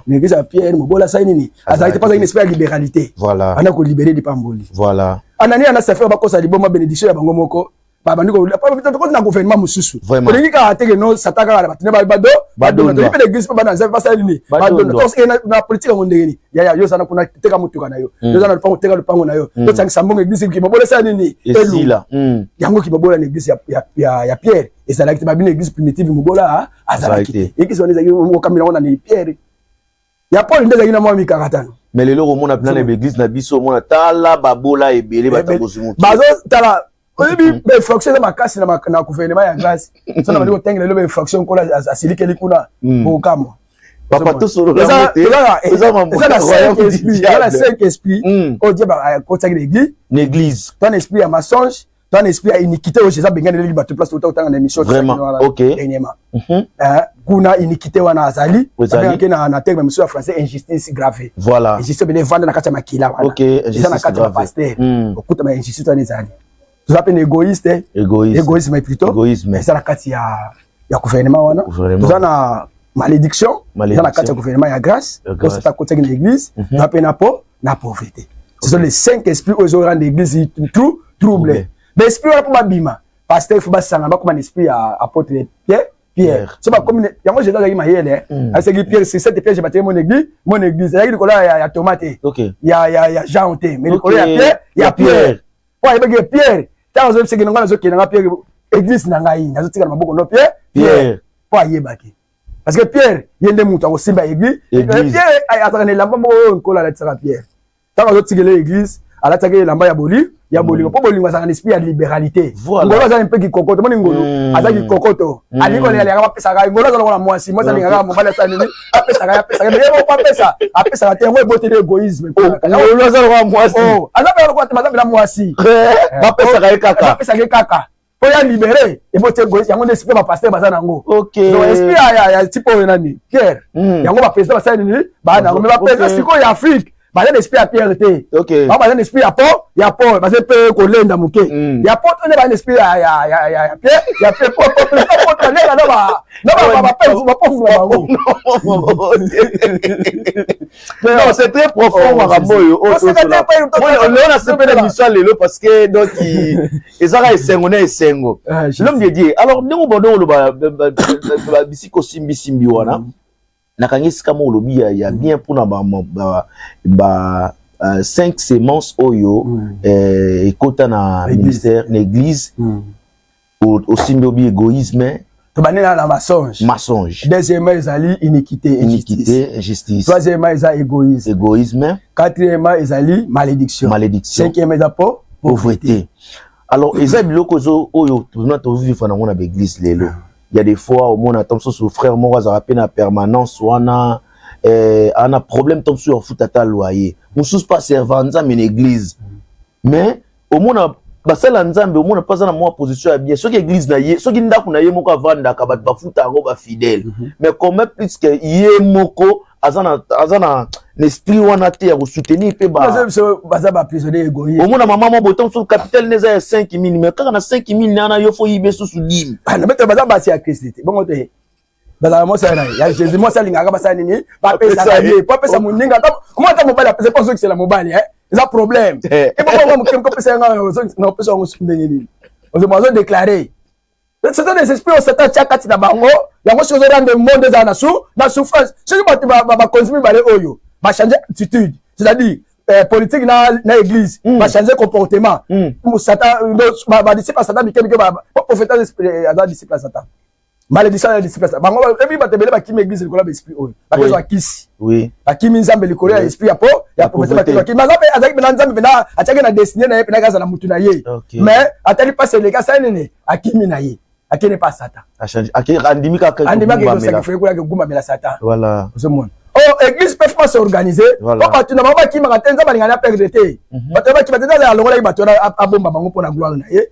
Na église ya Pierre, mobola asali nini? Azalaki te, mpo azalaki na esprit ya libéralité. Anda kolibérer lipamboli. Anania na Safira bakosa liboma bénédiction ya bango moko, babandi koti na gouvernement mosusu. Olingi kaka teke no sata kaka na bato ne bado badonda mpe l'église mpe bana Nzambe basala nini? Badonda na politique yango ndenge nini? Yaya, yo ozana kuna, teka motuka na yo, yo oza na lupango, teka lupango na yo, tosangisa mbongo, église kimobola esala nini? Esila. Yango kimobola na église ya Pierre ezalaki te. Babino église primitive, mobola azalaki te. Église wana ezalaki okamela yango na Pierre. Ya Paul nde ezalaki na mwa mikakatano. Mais lelo komona mpena na baeglise na biso, omona tala babola ebele, bato moke. Bazotala, oyebi, bainfraction eza makasi na gouvernement ya grâce. So na bandi kotangela lelo bainfraction, nkola asilikeli kuna, bokamwa. Papa, tosolola. Eza na cinq esprit, eza na cinq esprit oyo Dieu akotiaki na église. Na église. To na esprit ya mensonge, to na esprit ya iniquité oyo Jésus abenganeleli bato place tota otanga na émission. Vraiment, ok. Dernièrement kuna, iniquité wana azali babengaki na terme mosusu ya français injustice grave. Injustice bene evanda na kati ya makila wana, eza na kati ya bapasteur, okutama injustice wana ezali. Toza mpe na égoïste, égoïsme plutôt, eza na kati ya gouvernement wana. Toza na malédiction, eza na kati ya gouvernement ya grâce oyo Satan akotiaki na église. Toza mpe na pauvreté. Ce sont les cinq esprits oyo ezorendre église tout trouble. Baesprit wana, mpo babima, pasteur faut basanga, bakoma na esprit ya apôtre Pierre. So bakomi yango, Jésus azalaki mayele, aseki Pierre: sur cette pierre je bâtirai mon église. Mon église ezalaki likolo ya Thomas te, ya Jean te, mais likolo ya Pierre, ya Pierre, po ayebaki Pierre ntango azobiseki na ngai, nazokende nga Pierre, église na ngai nazotika na maboko no Pierre. Pierre, po ayebaki, parce que Pierre ye nde moto akosimba église. Pierre azalaka na elamba moko oyo Nkolo alatisaka Pierre ntango azotikela église. Alataki elamba ya boli ya bolingo, mpo bolingo azalaka na esprit ya libéralité. Ngolo aza mpe kikokoto. Moni, ngolo aza kikokoto, alingi kolinga, alingaka bapesaka. Ngolo aza lokola mwasi, mwasi alingaka mobali asala nini? Apesaka ye, apesaka ye moko, apesa, apesaka te. Yango eboteli égoïsme. Ngolo aza lokola mwasi. Aza mpe lokola te, aza mpena mwasi. Bapesaka ye kaka. Bapesaka ye kaka mpo ya libéré, eboti égoïsme. Yango nde esprit bapasteur baza nango. Donc esprit ya type oyo nani, Pierre, yango baprésident basala nini? Baa nango. Mais baprésident sikoyo ya Afrique baza na esprit ya Pierre te. Bango baza na esprit ya Paul, ya Paul baza mpe kolenda moke. Ya Paul to nde baza na esprit ya Pierre, ya Pierre po balenga na bapauvre na bango. Non, c'est très profond makambo oyo. Lelo nasepela émission ya lelo parce que donc ezaka esengo na esengo. L'homme de Dieu, alors ndenge obanda oloba bisika osimbisimbi wana, nakangi esika moko olobi ya bien mpona ba cinq semences oyo ekota na ministère, na église. Osimbi obi égoïsme. Tobandi na mensonge. Mensonge. Deuxièmement ezali iniquité. Iniquité, injustice. Troisièmement eza égoïsme. Égoïsme. Quatrièmement ezali malédiction. Malédiction. Cinquièmement eza pauvreté. Alors eza biloko oyo tozona tovivre nango na baeglise lelo. Il y a des fois omona ata mosusu frère moko azalaka mpe na permanence wana, ana problème to mosusu afuta ata loyer, mosusu mpe aserva Nzambe na église, mais omona basala Nzambe, omona mpe aza na mwa position ya bien. Soki église na ye, soki ndako na ye moko avandaka, bato bafuta yango, bafidèle. Mais comment plus que ye moko aza na esprit wana te ya kosoutenir mpe? Baza baprisonnier égoïste. Omona mama mo botan mosusu, capital ne eza ya 5 000, mais kaka na 5 000 wana, yo faut yibe susu dîme. Bete baza basi ya Kristi te, bongo te. Bazala mwasi na ya Jésus. Mwasi alingaka basala nini? Bapesaka ye po apesa moninga. Mwa ata mobali apesa mpo azokisela mobali, eza problème. Ebongo moke kopesa yanga na opesa yango soki ndenge nini azodéclare. Ce sont des esprits oyo Satan atia kati na bango. Yango soki ozorendre monde ezala na souffrance. Soki bato bakonzi mibale oyo bachange attitude, c'est-à-dire politique na église, bachange comportement, Satan, badisciple ya Satan mike mike, prophète aza disciple ya Satan, malédiction ya disciple ya Satan. Bango ebi bato ebele bakimi église likolo ya baesprit oyo, bakezwa kisi, bakimi Nzambe likolo ya esprit ya po ya pauvreté. Bakimi aza mpe azalaki mpena Nzambe mpena atiaki na destinée na ye mpena azala mutu na ye, mais atali mpasi eleki, asali nini? Akimi na ye, akende pa Satan. Andimi kaka. Andimi akekosacrifie kuna, akegumbamela Satan. Voilà. Ozomona, oh, église peut pas s'organiser po bato na bango bakimaka te. Nzambe alingaka na perdre te. Bato bakima te. Nzambe alongolaki bato wana, abomba bango mpo na gloire na ye.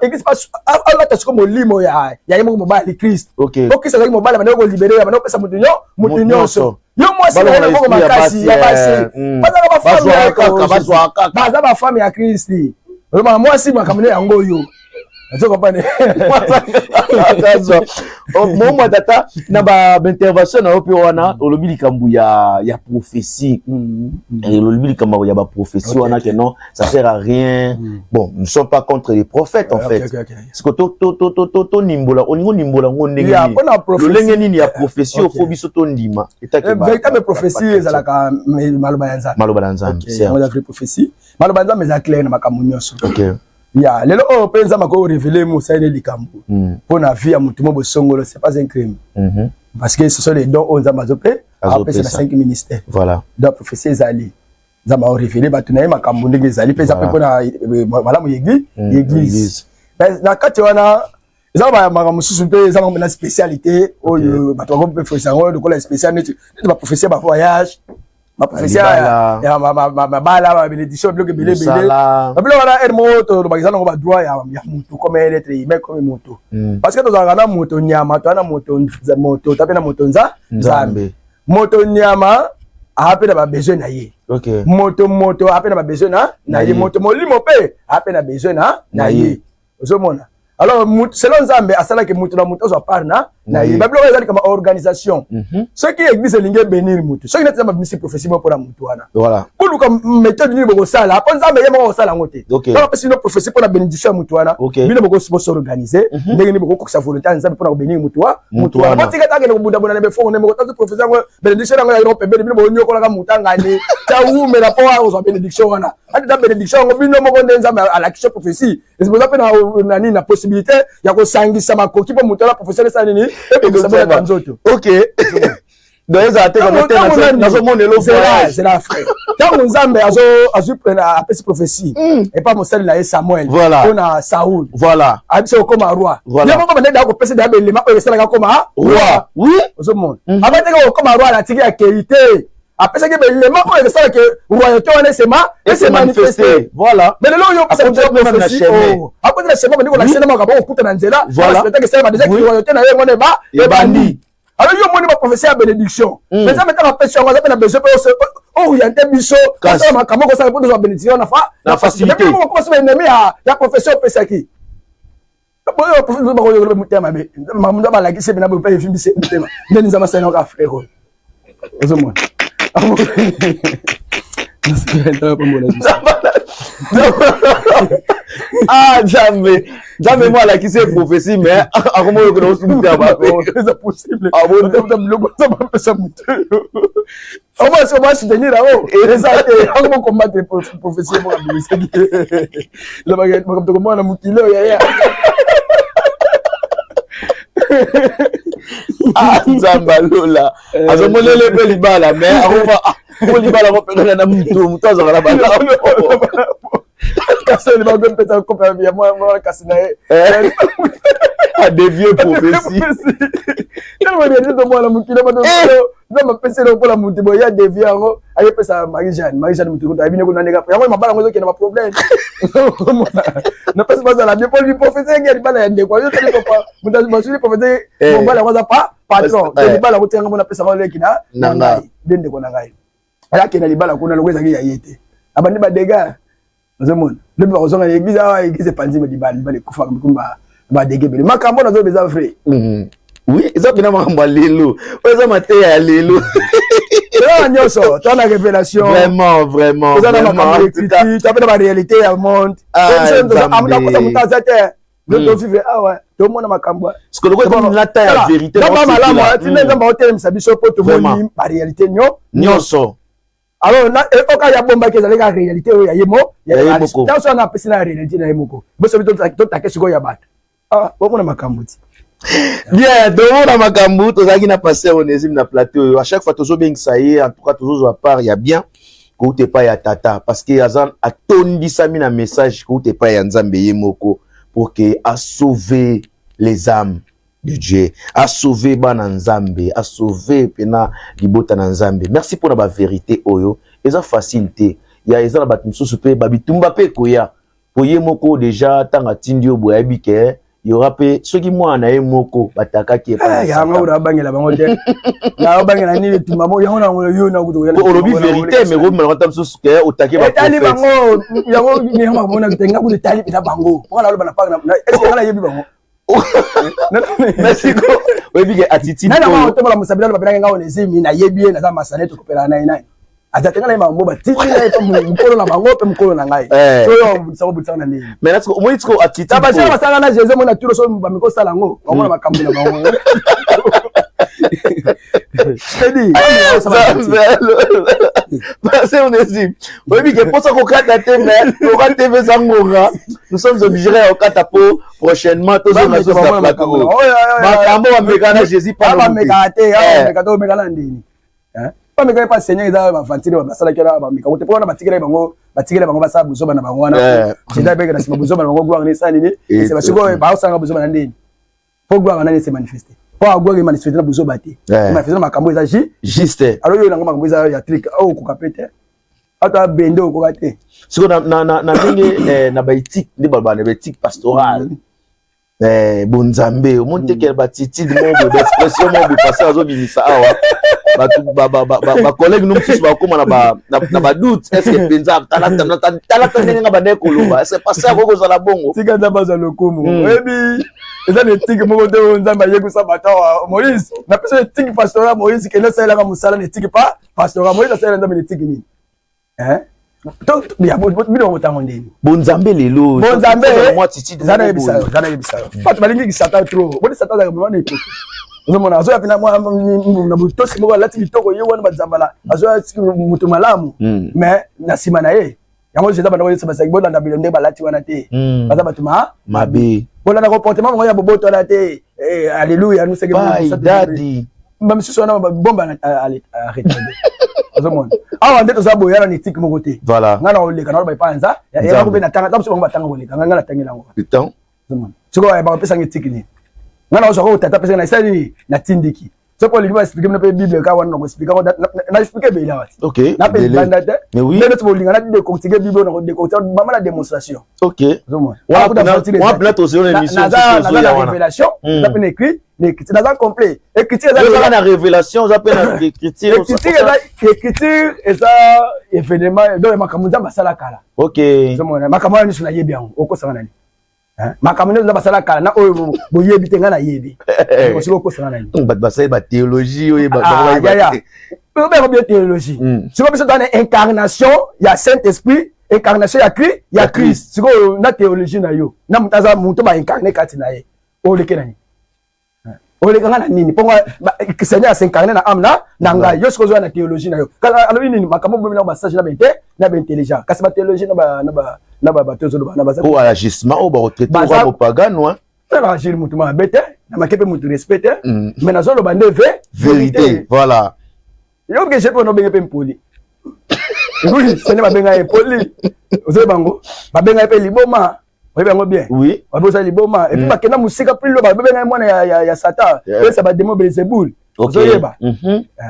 Église alata siko molimo ya ye moko mobali, Christ. Po Christ azalaki mobali, bandeki kolibérer, bandeki kopesa motu motu nyonso. Yo mwasi na ye moko makasi ya basi, bazaka baza bafemme ya Christ. Mwasi makambo ne yango oyo. Ozo comprendre? Momwa tata, na baintervention na yo mpe wana, olobi likambo ya prophétie, olobi likambo ya baprophétie wana que non, ça sert à rien. Bon, nous sommes pas contre les prophètes en fait. Siko tonimbola, olingi onimbola ngo ndenge nini? Lolenge nini ya prophétie ofo biso tondima? Véritable prophétie ezalaka maloba ya Nzambe. Maloba ya Nzambe. Vraie prophétie, maloba ya Nzambe eza clair na makambo nyonso. Ya lelo oyo mpe Nzambe akoki révéler mosali likambo mpo na vie ya motu mo bosongolo, c'est pas un crime, parce que ce sont les dons oyo Nzambe azope apesa na cinq ministères. Donc prophétie ezali Nzambe aorévéler bato na ye makambo ndenge ezali, mpe eza mpe mpona malamu ya église. Na kati wana eza makambo mosusu mpe eza na spécialité oyo bato bako mpe prophétie yango lokola spécial, neti baprophétie ya bavoyage, baprophétie ya mabala, babénédiction, biloko ebele ebele. Babiloko wana ere moko tolobaka eza nango badroit ya motu comme un être humain, comme motu, parce que tozalaka na moto nyama, toza na moto moto, ta mpe na moto Nzambe. Moto nyama aa mpe na babesoin na ye, moto moto aa mpe na babesoin na ye, moto molimo mpe aa mpe na besoin na ye. Ozomona? Alors selon Nzambe asalaki mutu na mutu azwa part na ye. Babiloko ezali kama organisation. Soki église elingi ebénir mutu, soki neti Nzambe abimisi prophétie moko mpona mutu wana, boluka méthode nini bokosala, mpo Nzambe ye moko akosala yango te. Ntango apesi bino prophétie mpona bénédiction ya mutu wana, bino bos'organiser ndenge nini bokokokisa volonté ya Nzambe mpona kobénir mutu wana. Botika takende kobundabunda na befongo nde moko tazo prophétie yango, bénédiction yango yango pembeni, bino bonyokolaka mutu angani ta wumela mpo akozwa bénédiction wana. Ati ta bénédiction yango, bino moko nde Nzambe alakisi prophétie, boza mpe na nini, na possibilité ya kosangisa makoki mpo moto wana prophétie esala nini, ebongisa bonaka nzoto. Ok, donc ezala te nazomona elo. Zela, frère. Ntango Nzambe azwi, apesi prophétie epa mosali na ye Samuel mpona Saul, abisi okoma roi, ye moko bande daa kopesa daa belema oyo esalaka koma roi. Oui. Ozomona, abateka kokoma roi, natiki akei te, apesaki belema oyo esalaki royauté wana esema ese manifeste. Voilà. Mais lelo oyo akoti na schéma, bandi kolakisa na makambo okuta na nzela, spectacle esalema déjà, royauté na ye wana eba ebandi. Alors yo omoni baprophétie ya bénédiction, mais Nzambe ntango apesi yango, aza mpe na besoin mpe oriente biso, osala makambo okosala mpo tozwa bénédiction na na facilité. Okoma ennemi ya prophétie opesaki. Bakoyokola motema mabe, makambo nzambe alakisi mpena boye mpe evimbisi motema ndeni Nzambe asali naka. Frère oyo ozomona. Ah, Nzambe, Nzambe mo alakisi ye prophétie, mais akoma oyokela osu motema mabe. Eza possible biloko Nzambe apesa moto oma soutenir yango eza te, akoma combattre prophétie moko abimisaki. Makambo tokomona na mokili oyo, yaya. Ah, Nzambe alola azomonele mpe libala, mais akoma po libala ngo mpekana na mutu, mutu azalaka na bala. Kasi bango mpesa kope ya mwana kasi na ye. Adévier prophétie. Tellement réalité tomona mokili bato Nzambe apesi eloko mpola motu boye ya dévier yango, ayepesa Marie Jeanne. Marie Jeanne motu kutu ayebi ndeko na ndenge yango, mabala yango ezokende baproblème. Napesi bazala bien mpo prophétie enge ya libala ya ndeko ayo tali moto basuli prophétie. Mobala yango aza pa patron te, libala yango tianga mona apesaka leki na ngai nde ndeko na ngai ayakende libala kuna. Loko ezalaki ya ye te, abandi badégâts. Ozomona lobi bakozonga na église awa, église epanzi libala, libala ekufaka badégâts ebele. Makambo nazoba eza vrai. Oui, eza mpena makambo ya lelo oyo, eza mateya ya lelo. Eza na nyonso, toza na révélation. Vraiment, vraiment. Toza na makambo écriture, toza mpe na baréalité ya monde. Akosa moto aza te. Nde tovivre awa, tomona makambo. Nata ya vérité. Malamu tina Nzambe aotelemisa biso mpo tomoni baréalité nyonso. Alors oka ya bombaki ezali kaka réalité oyo ya ye mo ntanso wana apesi na réalité na ye moko. Biso totake sikoyo ya bato, bomona makambo ti. Bien, tomona makambo. Tozalaki na pasteur Onésime na plateau oyo. À chaque fois tozobengisa ye, en tout cas tozozwa part ya bien kouta epai ya tata, parce que aza atondisami na message kouta epai ya Nzambe ye moko pour que asauve les âmes de Dieu, asauve bana Nzambe, asauve mpena libota na Nzambe. Merci mpona bavérité oyo. Eza facile te ya eza na bato mosusu mpe babitumba mpe ekoya po ye moko déjà ntango atindi yo boye, ayebi ke yora mpe soki mwana na ye moko batakaki. Yango oyo abangela bango te, naobangela nini? Etumba mo yango nango yo. Olobi vérité, mais komela ta mosusu ke otake. Etali bango yango, makambo te. Nga kutu etali mpena bango mpoka naloba na paka. Est-ce nga nayebi bango? Merci. Oyebi ke attitude. Nani yango otombola mosabi? Naloba mpenanga nga Onésime, nayebi ye, naza masane, tokopelaka na ye. Nani aza te? Nga na ye makambo batindi na ye mpe mokolo na bango mpe mokolo na ngai oyo obudisaka, obudisaka na ndenge. Mais omoni tiko attitude. Basala basalaka na Jésus, mona turo so bameki osala yango, bamona makambo na bango. Edi pasteur Onésime, oyebi ke mposa kokata te, mais toka te mpe eza ngonga, nous sommes obligés ya kokata po prochainement tozonga zoza plateau. Makambo bameka na Jésus. Bamekaka te, bameka te, omeka na ndeni? Bameka epa Seigneur, eza bavantire basalaki wana. Bameka te mpo wana batikeli bango, batikeli bango basala buzoba na bango wana. Jésus abeke na nsima buzoba na bango, gloire esala nini? Sikoyo baosalanga buzoba na ndeni mpo gloire nani ese manifeste? Mpo agloire emanifeste na buzoba te, emanifeste na makambo eza juste. Alors oyo nango makambo eza ya trick oyo okoka pe te, ata bende okoka te. Sikoyo na ndenge na baéthique nde balobaka na baéthique pastorale, bonzambe, omoni te ke baattitude moko boye, baexpression moko boye pasteur azobimisa awa, bato bacollègue no mosusu bakóma na badoute: est ce que mpenza talata ndenge nga bandeki koloba, est ce que pasteur akoki kozala bongo? Tika Nzambe azwa lokumu. Oyebi, eza na éthique moko te oyo Nzambe ayekusa bato awa. Moïse, napesa éthique pastoral. Moïse kende asalelaka mosala na éthique pa pastoral. Moïse asalela Nzambe na éthique nini? Bino botango ndeni? Bonzambe lelo. Bonzambe eza, nayebisa yo, eza nayebisa yo, bato balingi Satan trop. Boni Satan azalaka vraiment na ekoki. Ozomona azoya mpena na botosi moko, alati kitoko, ye wana bazambala, azoya moto malamu, mais na nsima na ye yango eza banda koyesa basaki. Bolanda bilo nde balati wana te, baza bato ma mabe. Bolanda comportement bango ya boboto wana te. Alleluya. Dadi. Bamisusu wana bomba aretarde. Ozomona awa nde toza boye, yana na éthique moko te. Nga na koleka na oloba epai nza yango mpe natanga ta mosusu, bango batanga koleka nga, natangela yango. Sikoyo bakopesanga éthique nini? Nga na ozwaka tata apesanga na esali nini? Natindiki. Soki olingi baexpliquer bino mpe Bible ka wana, nakoexpliquer, na expliquer ebele awa ti na mpe libanda te. Nde neti bolinga na décortiquer Bible, na kodécortiquer mama na démonstration. Naza na révélation, naza mpe na écrit, na écriture, naza complet. Écriture eza na révélation, oza mpe na écriture. Écriture eza, écriture eza événement, donc makambo Nzambe asala kala. Ozomona makambo wana nyonso nayebi yango. Okosanga nani? Makambo nyonso Nzambe asala kala na oyo boyebi te, ngai nayebi. Soki okosanga nani? Bato basali bathéologie oyo. Obengo bien théologie. Sikoyo biso toza na incarnation ya Saint Esprit, incarnation ya Christ, ya Christ. Sikoyo na théologie na yo, na moto aza moto baincarne kati na ye, oleke na nini? Olekanga na nini? Mpongo Seigneur as'incarne na âme na ngai. Yo sikoyo ozoya na théologie na yo, alobi nini? Makambo bomi na basage na bainte na baintelligent, kasi bathéologie na bato ozoloba na baza oyo agissement oyo bakotraite bopagano. Agir motu mabe te, na make mpe motu respect te, mais nazoloba nde vérité, voilà. Yo ke je mpe nobenge mpe mpoli. Oui, seigneur babenga ye poli. Ozoyeba yango, babenga ye mpe liboma, oyebi yango bien. Babosa liboma et puis bakenda mosika plus lo, babenga ye mwana ya Satan, pesa badémon Belzebul. Ozoyeba,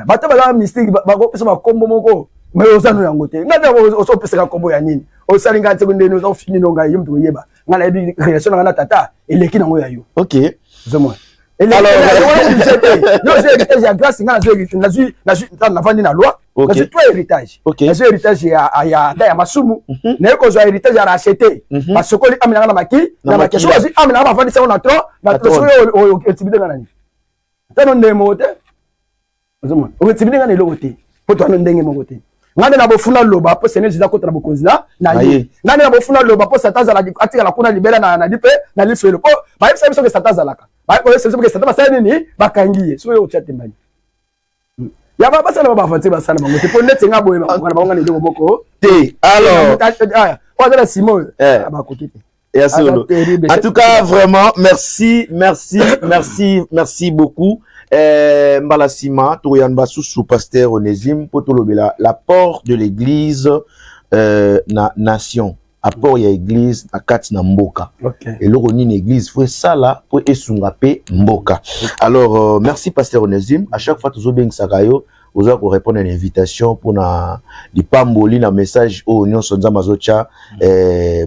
bato baza mystique, bakopesa bakombo moko, mais oza no yango te. Ngai ozopesaka nkombo ya nini? Osali ngai nteko ndeni, oza ofini no ngai, yo moto koyeba. Ngai nayebi relation na ngai na tata eleki nango ya yo. Ozomona, yo ozwi héritage ya grâce, ngai nazwi, navandi na loi, nazwi trois héritage. Nazwi héritage ya ata ya masumu, naye kozwa héritage ya racheté, basokoli âme na ngai na maki na maki. Soki bazwi âme na ngai, bavandisi yango na tron na soki ointimide ngai na nini, tano ndenge moko te. Ozomona, ointimide ngai na eloko te, po toano ndenge moko te. Ngai nde na bofuna loba mpo Seigneur Jésus akota na bokonzi na ye. Ngai nde na bofuna loba mpo Satan azala, atikala kuna libela na lipe na lifelo, mpo bayebisa biso ke Satan azalaka, bayebisa biso ke Satan basala nini, bakangi ye. Soki oyo otya tembani ya basala ba baaventure, basala bango te, mpo neti nga boye, bakokana bango nga na eloko moko te. Alors, oyo aza na nsima oyo, bakoki te. Ya solo. En tout cas, vraiment, merci, merci, merci, merci beaucoup. Mbala sima tokoyamba susu pasteur Onésime po tolobela l'apport de l'église na nation, apport ya église na kati na mboka. Eloko nini église faut esala po esunga mpe mboka. Alors, merci pasteur Onésime. À chaque fois tozobengisaka yo, oza korépondre na invitation mpona lipamboli na message oyo nyonso Nzambe azotya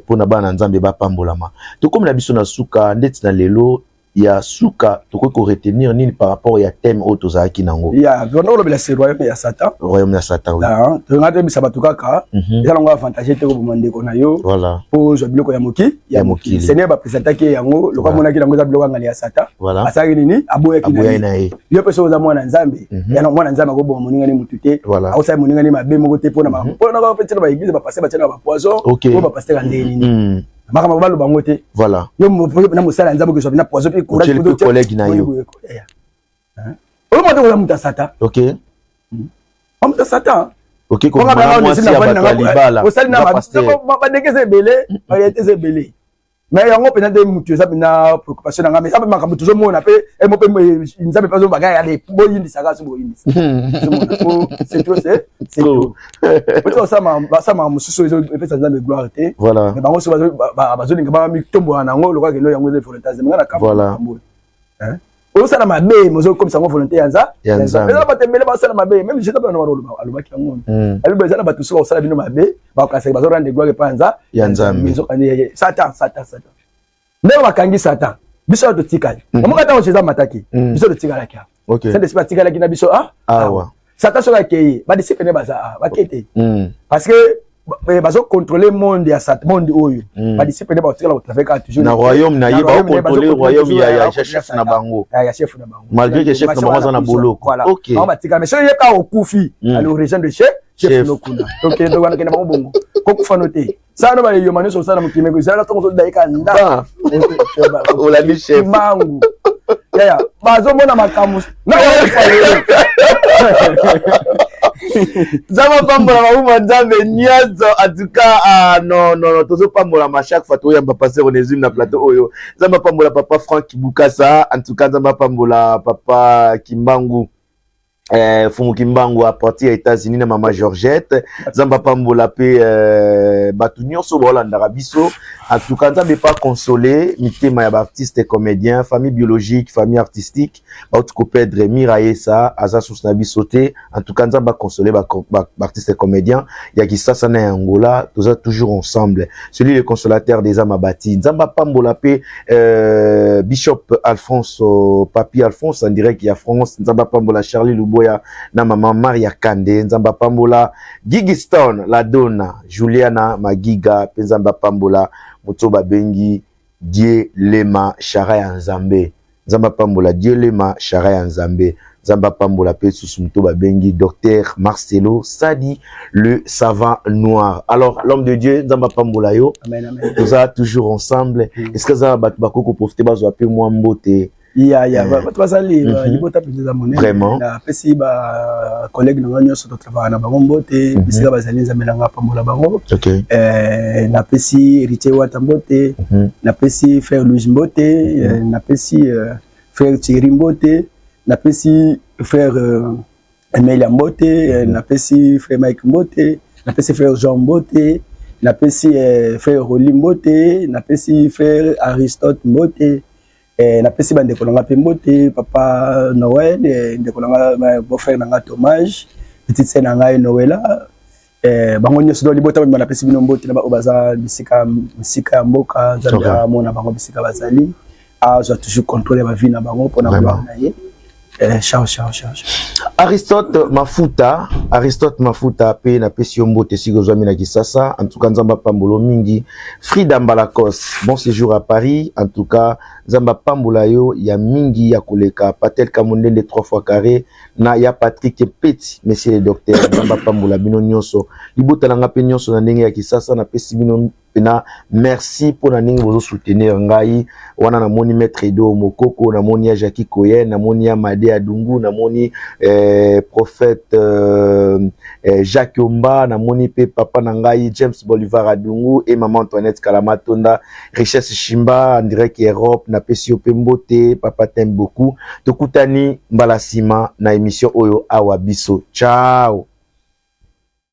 mpona bana Nzambe bapambolama. Tokomi na biso na suka. Ndeti na lelo ya suka, tokoki koretenir nini par rapport ya thème oyo tozalaki nango? Ya tonda kolobela se royaume ya Satan. Royaume ya Satan, oui. Tonga toyebisa bato kaka, eza nango avantage te koboma ndeko na yo mpo ozwa biloko ya moki ya mokili. Seigneur bapresentaki ye yango lokola amonaki yango eza biloko ya ngali ya Satan, asalaki nini? Aboyaki na ye. Yo mpe soki oza mwana Nzambe, yana mwana Nzambe akoboma moningani mutu te, akosala moningani mabe moko te. Mpona mpona mpe tina baéglise, bapasteur batia na bapoison, oyo bapasteur ya ndenge nini, makambo baloba yango te. Yo na mosala ya Nzambe okozwa na poison mpe. Courage collègue na yo. Oyo moto okoza moto ya Satan. Moto ya Satan. Osali na badenge eza ebele, baréalité eza ebele, mais yango mpenza nde mutu eza mpena préoccupation na ngai. Mais eza mpe makambo tozomona mpe emo mpe Nzambe mpe azobaka yale, boyindisaka so boyindisa, ozomona, c'est trop, c'est trop. Oti basala mosusu epesa Nzambe gloire te. Mais bango so bazolinga bamitombola nango lokola kendo yango eza volonté ya Nzambe. Ngai na kambo ozosala mabe, ozokomisa yango volonté ya Nzambe. Eza na bato ebele basala mabe, même Jésus alobaki yango. Alobi eza na bato soki bakosala bino mabe, bakokasaki bazorendre gloire epai ya Nzambe. Satan, Satan, Satan, ndenge bakangi Satan, biso oyo totikali omoka. Ntango Jésus amataki, biso totikalaki awa. Saint Esprit atikalaki na biso awa. Satan soki akei, badisciple nde baza awa, bakei te, parce que bazocontrôle monde ya monde oyo. Badisciple nde bakotikala kotravaille kaka toujours. Na royaume na ye, baocontrôle royaume ya chef na bango. Ya chef na bango. Malgré que chef na bango aza na boloko. Bango batikala, mais soki ye kaka okufi, ale rejoindre chef no kuna. Tokende wana, kende bango bongo, kokufa no te. Sala no bayoma nyonso osala mokili, meko ezalaka ntongo ozodayika nda. Olandi chef. Mangu yaya bazomona makambo. Nzambe apambola babuma Nzambe nyonso. En tout cas, ah, non, non, non, tozopambolama chaque fois toyamba pasteur Onésime na plateau oyo. Nzambe apambola papa Frank Bukasa. En tout cas, Nzambe apambola papa Kimbangu, Fumu Kimbangu à partir ya États-Unis na mama Georgette. Nzambe apambola mpe bato nyonso baolandaka biso. En tout cas, Nzambe epa consoler mitema ya baartiste comédien, famille biologique, famille artistique bauti koperdre Mira Yesa, aza susu na biso te. En tout cas, Nzambe aconsole baartiste comédien ya Kisasa na ya Angola. Toza toujours ensemble, celui le consolateur des âmes abati. Nzambe apambola mpe Bishop Alphonse, Papi Alphonse en direct ya France. Nzambe apambola Charlie Luboya na mama Maria Kande. Nzambe apambola Gigi Stone, la Donna Juliana Magiga mpe Nzambe apambola moto babengi Die Lema Shara ya Nzambe. Nzambe apambola Die Lema Shara ya Nzambe. Nzambe apambola mpe susu moto babengi Docteur Marcelo Sadi, le savant noir. Alors, l'homme de Dieu, Nzambe apambola yo. Toza toujours ensemble. Est ce que eza bato bakoki koprofite bazwa mpe mwa mbote? Ya bato bazali libota mpenza eza monene. Napesi bacollègue na ngai nyonso totravaka na bango mbote bisika bazali, Nzambe na ngai apambola bango. Napesi Héritier Wata mbote, napesi frère Louise mbote, napesi frère Thierry mbote, napesi frère Emelia mbote, napesi frère Mike mbote. Napesi frère Jean mbote, napesi frère Roli mbote, napesi frère Aristote mbote, napesi bandeko na nga mpe mbote, papa Noël, ndeko na nga, beau-frère na nga Thomas, petite sœur na ngai Noëla, bango nyonso. Donc libota mobimba, napesi bino mbote na baoyo baza bisika misika ya mboka. Nzambe amona bango bisika bazali, azwa toujours contrôle ya bavie na bango mpona gloire na ye. Ciao, ciao, ciao. Aristote Mafuta, Aristote Mafuta pe, napesi yo mbote esika ozwami na Kisasa. En tout cas, Nzambe apambola mingi. Frida Mbalakos, bon séjour à Paris. En tout cas, Nzambe apambola yo ya mingi ya koleka. Patel Kamondende, trois fois carré, na ya Patrick Peti, monsieur le docteur, Nzambe apambola bino nyonso. Libota na nga mpe nyonso na ndenge ya Kisasa, napesi bino mpena merci mpona ndenge bozosoutenir ngai wana. Namoni maître Edo Mokoko, namoni ya Jackie Koyen, namoni ya Made Adungu, namoni prophète Jacques Omba, namoni mpe papa na ngai James Bolivar Adungu et maman Antoinette Kalamatonda, Richesse Shimba en direct Europe, napesi yo mpe mbote. Papa t'aime beaucoup. Tokutani mbala nsima na émission oyo Awa Biso. Ciao.